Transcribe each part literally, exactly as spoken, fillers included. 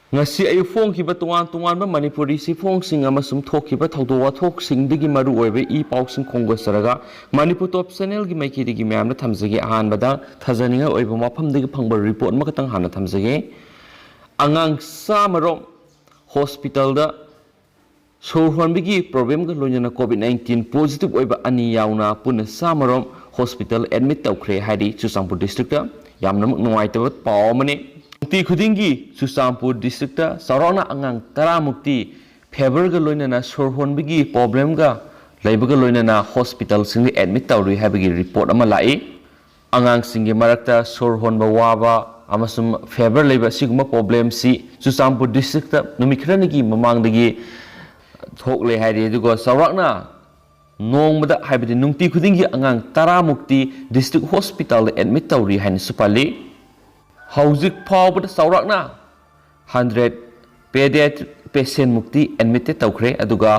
ꯉꯁꯤ ꯑꯌꯨꯛ ꯐꯣꯡꯈꯤꯕ ꯇꯣꯉꯥꯟ ꯇꯣꯉꯥꯟꯕ ꯃꯅꯤꯄꯨꯔꯤ ꯆꯦꯐꯣꯡꯁꯤꯡ ꯑꯃꯁꯨꯡ ꯊꯣꯛꯈꯤꯕ ꯊꯧꯗꯣꯛ ꯋꯥꯊꯣꯛꯁꯤꯡꯗꯒꯤ ꯃꯔꯨꯑꯣꯏꯕ ꯏ ꯄꯥꯎꯁꯤꯡ ꯈꯣꯝꯒꯠꯆꯔꯒ ꯃꯅꯤꯄꯨꯔ ꯇꯣꯞ ꯆꯦꯅꯦꯜꯒꯤ ꯃꯥꯏꯀꯩꯗꯒꯤ ꯃꯌꯥꯝꯗ ꯊꯝꯖꯒꯦ꯫ ꯑꯍꯥꯟꯕꯗ ꯊꯥꯖꯅꯤꯡꯉꯥꯏ ꯑꯣꯏꯕ ꯃꯐꯝꯗꯒꯤ ꯐꯪꯕ ꯔꯤꯄꯣꯔꯠ ꯑꯃꯈꯛꯇꯪ ꯍꯥꯟꯅ ꯊꯝꯖꯒꯦ꯫ ꯑꯉꯥꯡ ꯆꯥꯃꯔꯣꯝ ꯍꯣꯁꯄꯤꯇꯥꯜꯗ ꯁꯣꯔ ꯍꯣꯟꯕꯒꯤ ꯄ꯭ꯔꯣꯕ꯭ꯂꯦꯝꯒ ꯂꯣꯏꯅꯅ ꯀꯣꯚꯤꯗ ꯅꯥꯏꯟꯇꯤꯟ ꯄꯣꯖꯤꯇꯤꯚ ꯑꯣꯏꯕ ꯑꯅꯤ ꯌꯥꯎꯅ ꯄꯨꯟꯅ ꯆꯥꯃꯔꯣꯝ ꯍꯣꯁꯄꯤꯇꯥꯜ ꯑꯦꯗꯃꯤꯠ ꯇꯧꯈ꯭ꯔꯦ ꯍꯥꯏꯔꯤ ꯆꯨꯔꯆꯥꯟꯄꯨꯔ ꯗꯤꯁꯇ꯭ꯔꯤꯛꯇ꯫ ꯌꯥꯝꯅꯃꯛ ꯅꯨꯡꯉꯥꯏꯇꯕ ꯄꯥꯎ ꯑꯃꯅꯤ꯫ ꯅꯨꯡꯇꯤ ꯈꯨꯗꯤꯡꯒꯤ ꯆꯨꯔꯆꯥꯟꯄꯨꯔ ꯗꯤꯁꯇ꯭ꯔꯤꯛꯇ ꯆꯥꯎꯔꯥꯛꯅ ꯑꯉꯥꯡ ꯇꯔꯥꯃꯨꯛꯇꯤ ꯐꯦꯕꯔꯒ ꯂꯣꯏꯅꯅ ꯁꯣꯔ ꯍꯣꯟꯕꯒꯤ ꯄ꯭ꯔꯣꯕ꯭ꯂꯦꯝꯒ ꯂꯩꯕꯒ ꯂꯣꯏꯅꯅ ꯍꯣꯁꯄꯤꯇꯥꯜꯁꯤꯡꯗ ꯑꯦꯗꯃꯤꯠ ꯇꯧꯔꯤ ꯍꯥꯏꯕꯒꯤ ꯔꯤꯄꯣꯔꯠ ꯑꯃ ꯂꯥꯛꯏ꯫ ꯑꯉꯥꯡꯁꯤꯡꯒꯤ ꯃꯔꯛꯇ ꯁꯣꯔ ꯍꯣꯟꯕ ꯋꯥꯕ ꯑꯃꯁꯨꯡ ꯐꯦꯕꯔ ꯂꯩꯕ ꯑꯁꯤꯒꯨꯝꯕ ꯄ꯭ꯔꯣꯕ꯭ꯂꯦꯝꯁꯤ ꯆꯨꯔꯆꯥꯟꯄꯨꯔ ꯗꯤꯁꯇ꯭ꯔꯤꯛꯇ ꯅꯨꯃꯤꯠ ꯈꯔꯅꯤꯒꯤ ꯃꯃꯥꯡꯗꯒꯤ ꯊꯣꯛꯂꯦ ꯍꯥꯏꯔꯤ꯫ ꯑꯗꯨꯒ ꯆꯥꯎꯔꯥꯛꯅ ꯅꯣꯡꯃꯗ, ꯍꯥꯏꯕꯗꯤ ꯅꯨꯡꯇꯤ ꯈꯨꯗꯤꯡꯒꯤ ꯑꯉꯥꯡ ꯇꯔꯥꯃꯨꯛꯇꯤ ꯗꯤꯁꯇ꯭ꯔꯤꯛ ꯍꯣꯁꯄꯤꯇꯥꯜꯗ ꯑꯦꯗꯃꯤꯠ ꯇꯧꯔꯤ ꯍꯥꯏꯅꯁꯨ ꯄꯜꯂꯤ꯫ ꯍꯧꯖꯤꯛ ꯐꯥꯎꯕꯗ ꯆꯥꯎꯔꯥꯛꯅ ꯍꯟꯗ꯭ꯔꯦꯠ ꯄꯦꯗꯤꯌꯥꯇ꯭ꯔꯤꯛ ꯄꯦꯁꯦꯟꯃꯨꯛꯇꯤ ꯑꯦꯗꯃꯤꯇꯦꯠ ꯇꯧꯈ꯭ꯔꯦ, ꯑꯗꯨꯒ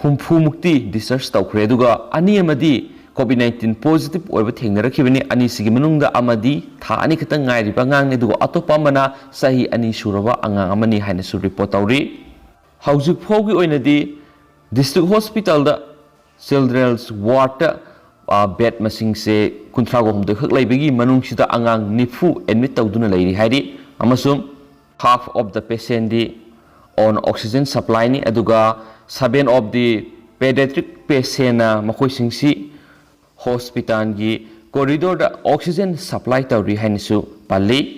ꯍꯨꯝꯐꯨꯃꯨꯛꯇꯤ ꯗꯤꯁꯆꯥꯔꯖ ꯇꯧꯈ꯭ꯔꯦ, ꯑꯗꯨꯒ ꯑꯅꯤ ꯑꯃꯗꯤ ꯀꯣꯚꯤꯗ ꯅꯥꯏꯟꯇꯤꯟ ꯄꯣꯖꯤꯇꯤꯚ ꯑꯣꯏꯕ ꯊꯦꯡꯅꯔꯛꯈꯤꯕꯅꯤ꯫ ꯑꯅꯤꯁꯤꯒꯤ ꯃꯅꯨꯡꯗ ꯑꯃꯗꯤ ꯊꯥ ꯑꯅꯤ ꯈꯛꯇꯪ ꯉꯥꯏꯔꯤꯕ ꯑꯉꯥꯡꯅꯤ, ꯑꯗꯨꯒ ꯑꯇꯣꯞꯄ ꯑꯃꯅ ꯆꯍꯤ ꯑꯅꯤ ꯁꯨꯔꯕ ꯑꯉꯥꯡ ꯑꯃꯅꯤ ꯍꯥꯏꯅꯁꯨ ꯔꯤꯄꯣꯔꯠ ꯇꯧꯔꯤ꯫ ꯍꯧꯖꯤꯛ ꯐꯥꯎꯒꯤ ꯑꯣꯏꯅꯗꯤ ꯗꯤꯁꯇ꯭ꯔꯤꯛ ꯍꯣꯁꯄꯤꯇꯥꯜꯗ ꯆꯤꯜꯗ꯭ꯔꯦꯟꯁ ꯋꯥꯔꯗꯇ ꯕꯦꯗ ꯃꯁꯤꯡꯁꯦ ꯀꯨꯟꯊ꯭ꯔꯥꯒ ꯍꯨꯝꯗꯣꯏ ꯈꯛ ꯂꯩꯕꯒꯤ ꯃꯅꯨꯡꯁꯤꯗ ꯑꯉꯥꯡ ꯅꯤꯐꯨ ꯑꯦꯗꯃꯤꯠ ꯇꯧꯗꯨꯅ ꯂꯩꯔꯤ ꯍꯥꯏꯔꯤ, ꯑꯃꯁꯨꯡ half of the patientꯗꯤ on oxygen supplyꯅꯤ, ꯑꯗꯨꯒ seven of the pediatric patientꯅ ꯃꯈꯣꯏꯁꯤꯡꯁꯤ ꯍꯣꯁꯄꯤꯇꯥꯜꯒꯤ ꯀꯣꯔꯤꯗꯣꯔꯗ ꯑꯣꯛꯁꯤꯖꯦꯟ ꯁꯄ꯭ꯂꯥꯏ ꯇꯧꯔꯤ ꯍꯥꯏꯅꯁꯨ ꯄꯜꯂꯤ꯫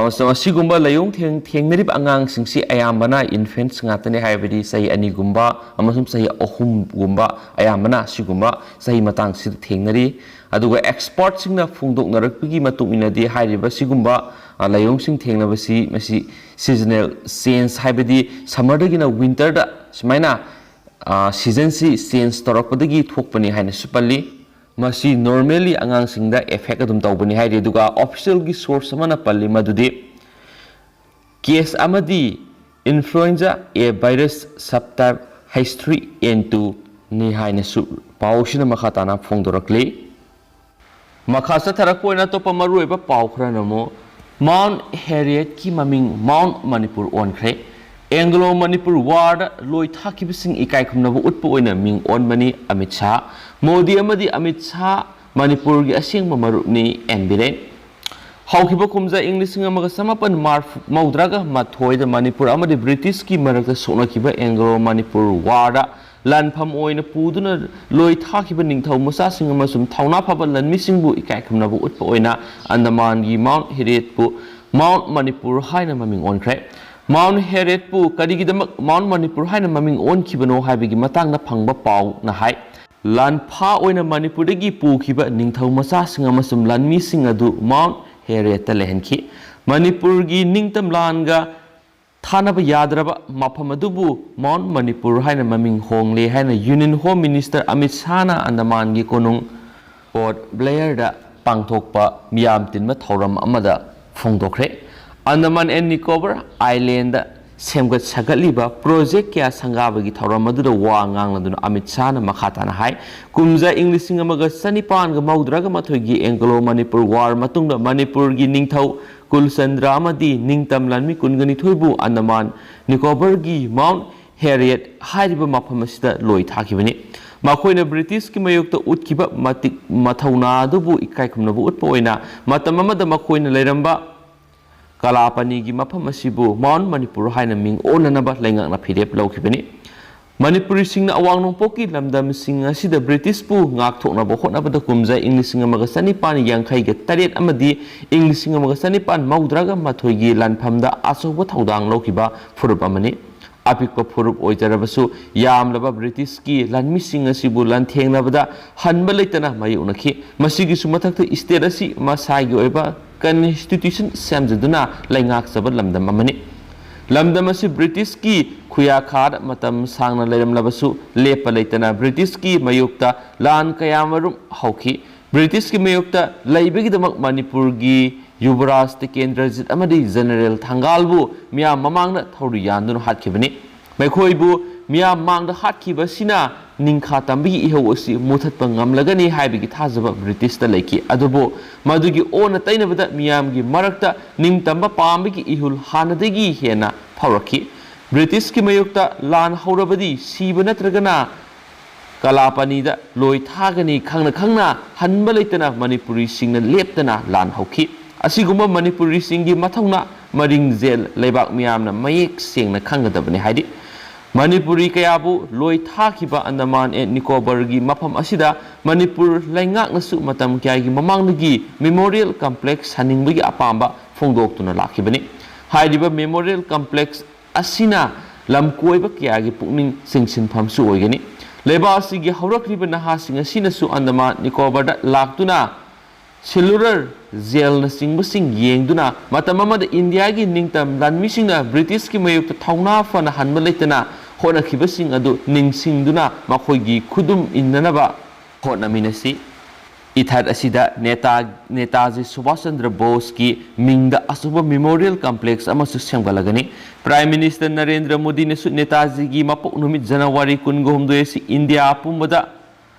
ꯑꯃꯁꯨꯡ ꯑꯁꯤꯒꯨꯝꯕ ꯂꯥꯏꯑꯣꯡ ꯊꯦꯡ-, ꯊꯦꯡꯅꯔꯤꯕ ꯑꯉꯥꯡꯁꯤꯡꯁꯤ ꯑꯌꯥꯝꯕꯅ ꯏꯟꯐꯦꯟꯠꯁ ꯉꯥꯛꯇꯅꯤ, ꯍꯥꯏꯕꯗꯤ ꯆꯍꯤ ꯑꯅꯤꯒꯨꯝꯕ ꯑꯃꯁꯨꯡ ꯆꯍꯤ ꯑꯍꯨꯝꯒꯨꯝꯕ, ꯑꯌꯥꯝꯕꯅ ꯁꯤꯒꯨꯝꯕ ꯆꯍꯤ ꯃꯇꯥꯡꯁꯤꯗ ꯊꯦꯡꯅꯔꯤ꯫ ꯑꯗꯨꯒ ꯑꯦꯛꯁꯄꯔꯠꯁꯤꯡꯅ ꯐꯣꯡꯗꯣꯛꯅꯔꯛꯄꯒꯤ ꯃꯇꯨꯡ ꯏꯟꯅꯗꯤ ꯍꯥꯏꯔꯤꯕ ꯁꯤꯒꯨꯝꯕ, ꯑ, ꯂꯥꯏꯑꯣꯡꯁꯤꯡ ꯊꯦꯡꯅꯕꯁꯤ ꯃꯁꯤ ꯁꯤꯖꯅꯦꯜ ꯆꯦꯟꯖ, ꯍꯥꯏꯕꯗꯤ ꯁꯝꯃꯔꯗꯒꯤꯅ ꯋꯤꯟꯇꯔꯗ ꯁꯨꯃꯥꯏꯅ, ꯑ, ꯁꯤꯖꯟꯁꯤ ꯆꯦꯟꯖ ꯇꯧꯔꯛꯄꯗꯒꯤ ꯊꯣꯛꯄꯅꯤ ꯍꯥꯏꯅꯁꯨ ꯄꯜꯂꯤ꯫ ꯃꯁꯤ ꯅꯣꯔꯃꯦꯜꯂꯤ ꯑꯉꯥꯡꯁꯤꯡꯗ ꯑꯦꯐꯦꯛ ꯑꯗꯨꯝ ꯇꯧꯕꯅꯤ ꯍꯥꯏꯔꯤ꯫ ꯑꯗꯨꯒ ꯑꯣꯐꯤꯁꯤꯌꯦꯜꯒꯤ ꯁꯣꯔꯁ ꯑꯃꯅ ꯄꯜꯂꯤ ꯃꯗꯨꯗꯤ ꯀꯦꯁ ꯑꯃꯗꯤ influenza A virus subtype H three N two ꯅꯤ ꯍꯥꯏꯅꯁꯨ ꯄꯥꯎꯁꯤꯅ ꯃꯈꯥ ꯇꯥꯅ ꯐꯣꯡꯗꯣꯔꯛꯂꯤ꯫ ꯃꯈꯥ ꯆꯠꯊꯔꯛꯄ ꯑꯣꯏꯅ ꯑꯇꯣꯞꯄ ꯃꯔꯨꯑꯣꯏꯕ ꯄꯥꯎ ꯈꯔꯅ ꯑꯃꯨꯛ ꯃꯥꯎꯟꯠ ꯍꯦꯔꯤꯌꯦꯠꯀꯤ ꯃꯃꯤꯡ ꯃꯥꯎꯟꯠ ꯃꯅꯤꯄꯨꯔ ꯑꯣꯟꯈ꯭ꯔꯦ꯫ ꯑꯦꯡꯒ꯭ꯂꯣ ꯃꯅꯤꯄꯨꯔ ꯋꯥꯔꯗ ꯂꯣꯏ ꯊꯥꯈꯤꯕꯁꯤꯡ ꯏꯀꯥꯏ ꯈꯨꯝꯅꯕ ꯎꯠꯄ ꯑꯣꯏꯅ ꯃꯤꯡ ꯑꯣꯟꯕꯅꯤ ꯑꯃꯤꯠ ꯁꯥꯍ꯫ ꯃꯣꯗꯤ ꯑꯃꯗꯤ ꯑꯃꯤꯠ ꯁꯥꯍ ꯃꯅꯤꯄꯨꯔꯒꯤ ꯑꯁꯦꯡꯕ ꯃꯔꯨꯞꯅꯤ ꯑꯦꯟ ꯕꯤꯔꯦꯟ꯫ ꯍꯧꯈꯤꯕ ꯀꯨꯝꯖꯥ ꯏꯪ ꯂꯤꯁꯤꯡ ꯑꯃꯒ ꯆꯃꯥꯄꯟ ꯃꯔꯐꯨ-, ꯃꯧꯗ꯭ꯔꯥꯒ ꯃꯥꯊꯣꯏꯗ ꯃꯅꯤꯄꯨꯔ ꯑꯃꯗꯤ ꯕ꯭ꯔꯤꯇꯤꯁꯀꯤ ꯃꯔꯛꯇ ꯁꯣꯛꯅꯈꯤꯕ ꯑꯦꯡꯒ꯭ꯂꯣ ꯃꯅꯤꯄꯨꯔ ꯋꯥꯔꯗ ꯂꯥꯟꯐꯝ ꯑꯣꯏꯅ ꯄꯨꯗꯨꯅ ꯂꯣꯏ ꯊꯥꯈꯤꯕ ꯅꯤꯡꯊꯧ ꯃꯆꯥꯁꯤꯡ ꯑꯃꯁꯨꯡ ꯊꯧꯅꯥ ꯐꯕ ꯂꯥꯟꯃꯤꯁꯤꯡꯕꯨ ꯏꯀꯥꯏ ꯈꯨꯝꯅꯕ ꯎꯠꯄ ꯑꯣꯏꯅ ꯑꯟꯗꯃꯥꯟꯒꯤ ꯃꯥꯎꯟꯠ ꯍꯦꯔꯤꯌꯦꯠꯄꯨ ꯃꯥꯎꯟꯠ ꯃꯅꯤꯄꯨꯔ ꯍꯥꯏꯅ ꯃꯃꯤꯡ ꯑꯣꯟꯈ꯭ꯔꯦ꯫ ꯃꯥꯎꯟꯠ ꯍꯦꯔꯤꯌꯦꯠꯄꯨ ꯀꯔꯤꯒꯤꯗꯃꯛ ꯃꯥꯎꯟꯠ ꯃꯅꯤꯄꯨꯔ ꯍꯥꯏꯅ ꯃꯃꯤꯡ ꯑꯣꯟꯈꯤꯕꯅꯣ ꯍꯥꯏꯕꯒꯤ ꯃꯇꯥꯡꯗ ꯐꯪꯕ ꯄꯥꯎꯅ ꯍꯥꯏ, ꯂꯥꯟꯐꯥ ꯑꯣꯏꯅ ꯃꯅꯤꯄꯨꯔꯗꯒꯤ ꯄꯨꯈꯤꯕ ꯅꯤꯡꯊꯧ ꯃꯆꯥꯁꯤꯡ ꯑꯃꯁꯨꯡ ꯂꯥꯟꯃꯤꯁꯤꯡ ꯑꯗꯨ ꯃꯥꯎꯟꯠ ꯍꯦꯔꯤꯌꯦꯠꯇ ꯂꯩꯍꯟꯈꯤ꯫ ꯃꯅꯤꯄꯨꯔꯒꯤ ꯅꯤꯡꯇꯝ ꯂꯥꯟꯒ ꯊꯥꯅꯕ ꯌꯥꯗ꯭ꯔꯕ ꯃꯐꯝ ꯑꯗꯨꯕꯨ ꯃꯥꯎꯟꯠ ꯃꯅꯤꯄꯨꯔ ꯍꯥꯏꯅ ꯃꯃꯤꯡ ꯍꯣꯡꯂꯦ ꯍꯥꯏꯅ ꯌꯨꯅꯤꯌꯟ ꯍꯣꯝ ꯃꯤꯅꯤꯁꯇꯔ ꯑꯃꯤꯠ ꯁꯥꯍꯅ ꯑꯟꯗꯃꯥꯟꯒꯤ ꯀꯣꯅꯨꯡ ꯄꯣꯔꯠ ꯕ꯭ꯂꯦꯌꯔꯗ ꯄꯥꯡꯊꯣꯛꯄ ꯃꯤꯌꯥꯝ ꯇꯤꯟꯕ ꯊꯧꯔꯝ ꯑꯃꯗ ꯐꯣꯡꯗꯣꯛꯈ꯭ꯔꯦ꯫ ꯑꯟꯗꯃꯥꯟ ꯑꯦꯟ ꯅꯤꯀꯣꯕꯔ ꯑꯥꯏꯂꯦꯟꯗ ꯁꯦꯝꯒꯠ ꯁꯥꯒꯠꯂꯤꯕ ꯄ꯭ꯔꯣꯖꯦꯛ ꯀꯌꯥ ꯁꯪꯒꯥꯕꯒꯤ ꯊꯧꯔꯝ ꯑꯗꯨꯗ ꯋꯥ ꯉꯥꯡꯂꯗꯨꯅ ꯑꯃꯤꯠ ꯁꯥꯍꯅ ꯃꯈꯥ ꯇꯥꯅ ꯍꯥꯏ, ꯀꯨꯝꯖꯥ ꯏꯪ ꯂꯤꯁꯤꯡ ꯑꯃꯒ ꯆꯅꯤꯄꯥꯟꯒ ꯃꯧꯗ꯭ꯔꯥꯒ ꯃꯥꯊꯣꯏꯒꯤ ꯑꯦꯡꯒ꯭ꯂꯣ ꯃꯅꯤꯄꯨꯔ ꯋꯥꯔ ꯃꯇꯨꯡꯗ ꯃꯅꯤꯄꯨꯔꯒꯤ ꯅꯤꯡꯊꯧ ꯀꯨꯜꯆꯟꯗ꯭ꯔ ꯑꯃꯗꯤ ꯅꯤꯡꯇꯝ ꯂꯥꯟꯃꯤ ꯀꯨꯟꯒ ꯅꯤꯊꯣꯏꯕꯨ ꯑꯟꯗꯃꯥꯟ ꯅꯤꯀꯣꯕꯔꯒꯤ ꯃꯥꯎꯟꯠ ꯍꯦꯔꯤꯌꯦꯠ ꯍꯥꯏꯔꯤꯕ ꯃꯐꯝ ꯑꯁꯤꯗ ꯂꯣꯏ ꯊꯥꯈꯤꯕꯅꯤ꯫ ꯃꯈꯣꯏꯅ ꯕ꯭ꯔꯤꯇꯤꯁꯀꯤ ꯃꯥꯌꯣꯛꯇ ꯎꯠꯈꯤꯕ ꯃꯇꯤꯛ ꯃꯊꯧꯅꯥ ꯑꯗꯨꯕꯨ ꯏꯀꯥꯏ ꯈꯨꯝꯅꯕ ꯎꯠꯄ ꯑꯣꯏꯅ ꯃꯇꯝ ꯑꯃꯗ ꯃꯈꯣꯏꯅ ꯂꯩꯔꯝꯕ ꯀꯂꯥꯄꯅꯤꯒꯤ ꯃꯐꯝ ꯑꯁꯤꯕꯨ ꯃꯥꯎꯟꯠ ꯃꯅꯤꯄꯨꯔ ꯍꯥꯏꯅ ꯃꯤꯡ ꯑꯣꯟꯅꯅꯕ ꯂꯩꯉꯥꯛꯅ ꯐꯤꯔꯦꯞ ꯂꯧꯈꯤꯕꯅꯤ꯫ ꯃꯅꯤꯄꯨꯔꯤꯁꯤꯡꯅ ꯑꯋꯥꯡ ꯅꯣꯡꯄꯣꯛꯀꯤ ꯂꯝꯗꯝꯁꯤꯡ ꯑꯁꯤꯗ ꯕ꯭ꯔꯤꯇꯤꯁꯄꯨ ꯉꯥꯛꯊꯣꯛꯅꯕ ꯍꯣꯠꯅꯕꯗ ꯀꯨꯝꯖꯥ ꯏꯪ ꯂꯤꯁꯤꯡ ꯑꯃꯒ ꯆꯅꯤꯄꯥꯟ ꯌꯥꯡꯈꯩꯒ ꯇꯔꯦꯠ ꯑꯃꯗꯤ ꯏꯪ ꯂꯤꯁꯤꯡ ꯑꯃꯒ ꯆꯅꯤꯄꯥꯟ ꯃꯧꯗ꯭ꯔꯥꯒ ꯃꯥꯊꯣꯏꯒꯤ ꯂꯥꯟꯐꯝꯗ ꯑꯆꯧꯕ ꯊꯧꯗꯥꯡ ꯂꯧꯈꯤꯕ ꯐꯨꯔꯨꯞ ꯑꯃꯅꯤ꯫ ꯑꯄꯤꯛꯄ ꯐꯨꯔꯨꯞ ꯑꯣꯏꯖꯔꯕꯁꯨ ꯌꯥꯝꯂꯕ ꯕ꯭ꯔꯤꯇꯤꯁꯀꯤ ꯂꯥꯟꯃꯤꯁꯤꯡ ꯑꯁꯤꯕꯨ ꯂꯥꯟꯊꯦꯡꯅꯕꯗ ꯍꯟꯕ ꯂꯩꯇꯅ ꯃꯥꯌꯣꯛꯅꯈꯤ꯫ ꯃꯁꯤꯒꯤꯁꯨ ꯃꯊꯛꯇ ꯁ꯭ꯇꯦꯠ ꯑꯁꯤ ꯃꯁꯥꯒꯤ ꯑꯣꯏꯕ ꯀꯟꯁꯇꯤꯇ꯭ꯌꯨꯁꯟ ꯁꯦꯝꯖꯗꯨꯅ ꯂꯩꯉꯥꯛꯆꯕ ꯂꯝꯗꯝ ꯑꯃꯅꯤ꯫ ꯂꯝꯗꯝ ꯑꯁꯤ ꯕ꯭ꯔꯤꯇꯤꯁꯀꯤ ꯈꯨꯌꯥꯈꯥꯗ ꯃꯇꯝ ꯁꯥꯡꯅ ꯂꯩꯔꯝꯂꯕꯁꯨ ꯂꯦꯞꯄ ꯂꯩꯇꯅ ꯕ꯭ꯔꯤꯇꯤꯁꯀꯤ ꯃꯥꯌꯣꯛꯇ ꯂꯥꯟ ꯀꯌꯥꯃꯔꯨꯝ ꯍꯧꯈꯤ꯫ ꯕ꯭ꯔꯤꯇꯤꯁꯀꯤ ꯃꯥꯌꯣꯛꯇ ꯂꯩꯕꯒꯤꯗꯃꯛ ꯃꯅꯤꯄꯨꯔꯒꯤ ꯌꯨꯕꯔꯥꯖ ꯇꯤꯀꯦꯟꯗ꯭ꯔꯖꯤꯠ ꯑꯃꯗꯤ ꯖꯦꯅꯔꯦꯜ ꯊꯪꯒꯥꯜꯕꯨ ꯃꯤꯌꯥꯝ ꯃꯃꯥꯡꯗ ꯊꯧꯔꯤ ꯌꯥꯟꯗꯨꯅ ꯍꯥꯠꯈꯤꯕꯅꯤ꯫ ꯃꯈꯣꯏꯕꯨ ꯃꯤꯌꯥꯝ ꯃꯥꯡꯗ ꯍꯥꯠꯈꯤꯕ ꯑꯁꯤꯅ ꯅꯤꯡꯈꯥ ꯇꯝꯕꯒꯤ ꯏꯍꯧ ꯑꯁꯤ ꯃꯨꯊꯠꯄ ꯉꯝꯂꯒꯅꯤ ꯍꯥꯏꯕꯒꯤ ꯊꯥꯖꯕ ꯕ꯭ꯔꯤꯇꯤꯁꯇ ꯂꯩꯈꯤ꯫ ꯑꯗꯨꯕꯨ ꯃꯗꯨꯒꯤ ꯑꯣꯟꯅ ꯇꯩꯅꯕꯗ ꯃꯤꯌꯥꯝꯒꯤ ꯃꯔꯛꯇ ꯅꯤꯡꯇꯝꯕ ꯄꯥꯝꯕꯒꯤ ꯏꯍꯨꯜ ꯍꯥꯟꯅꯗꯒꯤ ꯍꯦꯟꯅ ꯐꯥꯎꯔꯛꯈꯤ꯫ ꯕ꯭ꯔꯤꯇꯤꯁꯀꯤ ꯃꯥꯌꯣꯛꯇ ꯂꯥꯟ ꯍꯧꯔꯕꯗꯤ ꯁꯤꯕ ꯅꯠꯇ꯭ꯔꯒꯅ ꯀꯂꯥꯄꯥꯅꯤꯗ ꯂꯣꯏ ꯊꯥꯒꯅꯤ ꯈꯪꯅ ꯈꯪꯅ ꯍꯟꯕ ꯂꯩꯇꯅ ꯃꯅꯤꯄꯨꯔꯤꯁꯤꯡꯅ ꯂꯦꯞꯇꯅ ꯂꯥꯟ ꯍꯧꯈꯤ꯫ ꯑꯁꯤꯒꯨꯝꯕ ꯃꯅꯤꯄꯨꯔꯤꯁꯤꯡꯒꯤ ꯃꯊꯧꯅꯥ ꯃꯔꯤꯡꯖꯦꯜ ꯂꯩꯕꯥꯛ ꯃꯤꯌꯥꯝꯅ ꯃꯌꯦꯛ ꯁꯦꯡꯅ ꯈꯪꯒꯗꯕꯅꯤ꯫ ꯍꯥꯏꯗꯤ ꯃꯅꯤꯄꯨꯔꯤ ꯀꯌꯥꯕꯨ ꯂꯣꯏ ꯊꯥꯈꯤꯕ ꯑꯟꯗꯃꯥꯟ ꯑꯦꯟ ꯅꯤꯀꯣꯕꯔꯒꯤ ꯃꯐꯝ ꯑꯁꯤꯗ ꯃꯅꯤꯄꯨꯔ ꯂꯩꯉꯥꯛꯅꯁꯨ ꯃꯇꯝ ꯀꯌꯥꯒꯤ ꯃꯃꯥꯡꯗꯒꯤ ꯃꯦꯃꯣꯔꯤꯌꯦꯜ ꯀꯝꯄ꯭ꯂꯦꯛꯁ ꯁꯥꯅꯤꯡꯕꯒꯤ ꯑꯄꯥꯝꯕ ꯐꯣꯡꯗꯣꯛꯇꯨꯅ ꯂꯥꯛꯈꯤꯕꯅꯤ꯫ ꯍꯥꯏꯔꯤꯕ ꯃꯦꯃꯣꯔꯤꯌꯦꯜ ꯀꯝꯄ꯭ꯂꯦꯛꯁ ꯑꯁꯤꯅ ꯂꯝꯀꯣꯏꯕ ꯀꯌꯥꯒꯤ ꯄꯨꯛꯅꯤꯡ ꯆꯤꯡꯁꯤꯟꯐꯝꯁꯨ ꯑꯣꯏꯒꯅꯤ꯫ ꯂꯩꯕꯥꯛ ꯑꯁꯤꯒꯤ ꯍꯧꯔꯛꯂꯤꯕ ꯅꯍꯥꯁꯤꯡ ꯑꯁꯤꯅꯁꯨ ꯑꯟꯗꯃꯥꯟ ꯅꯤꯀꯣꯕꯔꯗ ꯂꯥꯛꯇꯨꯅ ꯁꯦꯂꯨꯂꯔ ꯖꯦꯜꯅꯆꯤꯡꯕꯁꯤꯡ ꯌꯦꯡꯗꯨꯅ ꯃꯇꯝ ꯑꯃꯗ ꯏꯟꯗꯤꯌꯥꯒꯤ ꯅꯤꯡꯇꯝ ꯂꯥꯟꯃꯤꯁꯤꯡꯅ ꯕ꯭ꯔꯤꯇꯤꯁꯀꯤ ꯃꯥꯌꯣꯛꯇ ꯊꯧꯅꯥ ꯐꯅ ꯍꯟꯕ ꯂꯩꯇꯅ ꯍꯣꯠꯅꯈꯤꯕꯁꯤꯡ ꯑꯗꯨ ꯅꯤꯡꯁꯤꯡꯗꯨꯅ ꯃꯈꯣꯏꯒꯤ ꯈꯨꯗꯨꯝ ꯏꯟꯅꯅꯕ ꯍꯣꯠꯅꯃꯤꯟꯅꯁꯤ꯫ ꯏꯊꯠ ꯑꯁꯤꯗ ꯅꯦꯇꯥ-, ꯅꯦꯇꯥꯖꯤ ꯁꯨꯚꯥꯁ ꯆꯟꯗ꯭ꯔ ꯕꯣꯁꯀꯤ ꯃꯤꯡꯗ ꯑꯆꯧꯕ ꯃꯦꯃꯣꯔꯤꯌꯦꯜ ꯀꯝꯄ꯭ꯂꯦꯛꯁ ꯑꯃꯁꯨ ꯁꯦꯝꯒꯠꯂꯒꯅꯤ꯫ ꯄ꯭ꯔꯥꯏꯝ ꯃꯤꯅꯤꯁꯇꯔ ꯅꯔꯦꯟꯗ꯭ꯔ ꯃꯣꯗꯤꯅꯁꯨ ꯅꯦꯇꯥꯖꯤꯒꯤ ꯃꯄꯣꯛ ꯅꯨꯃꯤꯠ ꯖꯅꯋꯥꯔꯤ ꯀꯨꯟꯒ ꯍꯨꯝꯗꯣꯏ ꯑꯁꯤ ꯏꯟꯗꯤꯌꯥ ꯄꯨꯝꯕꯗ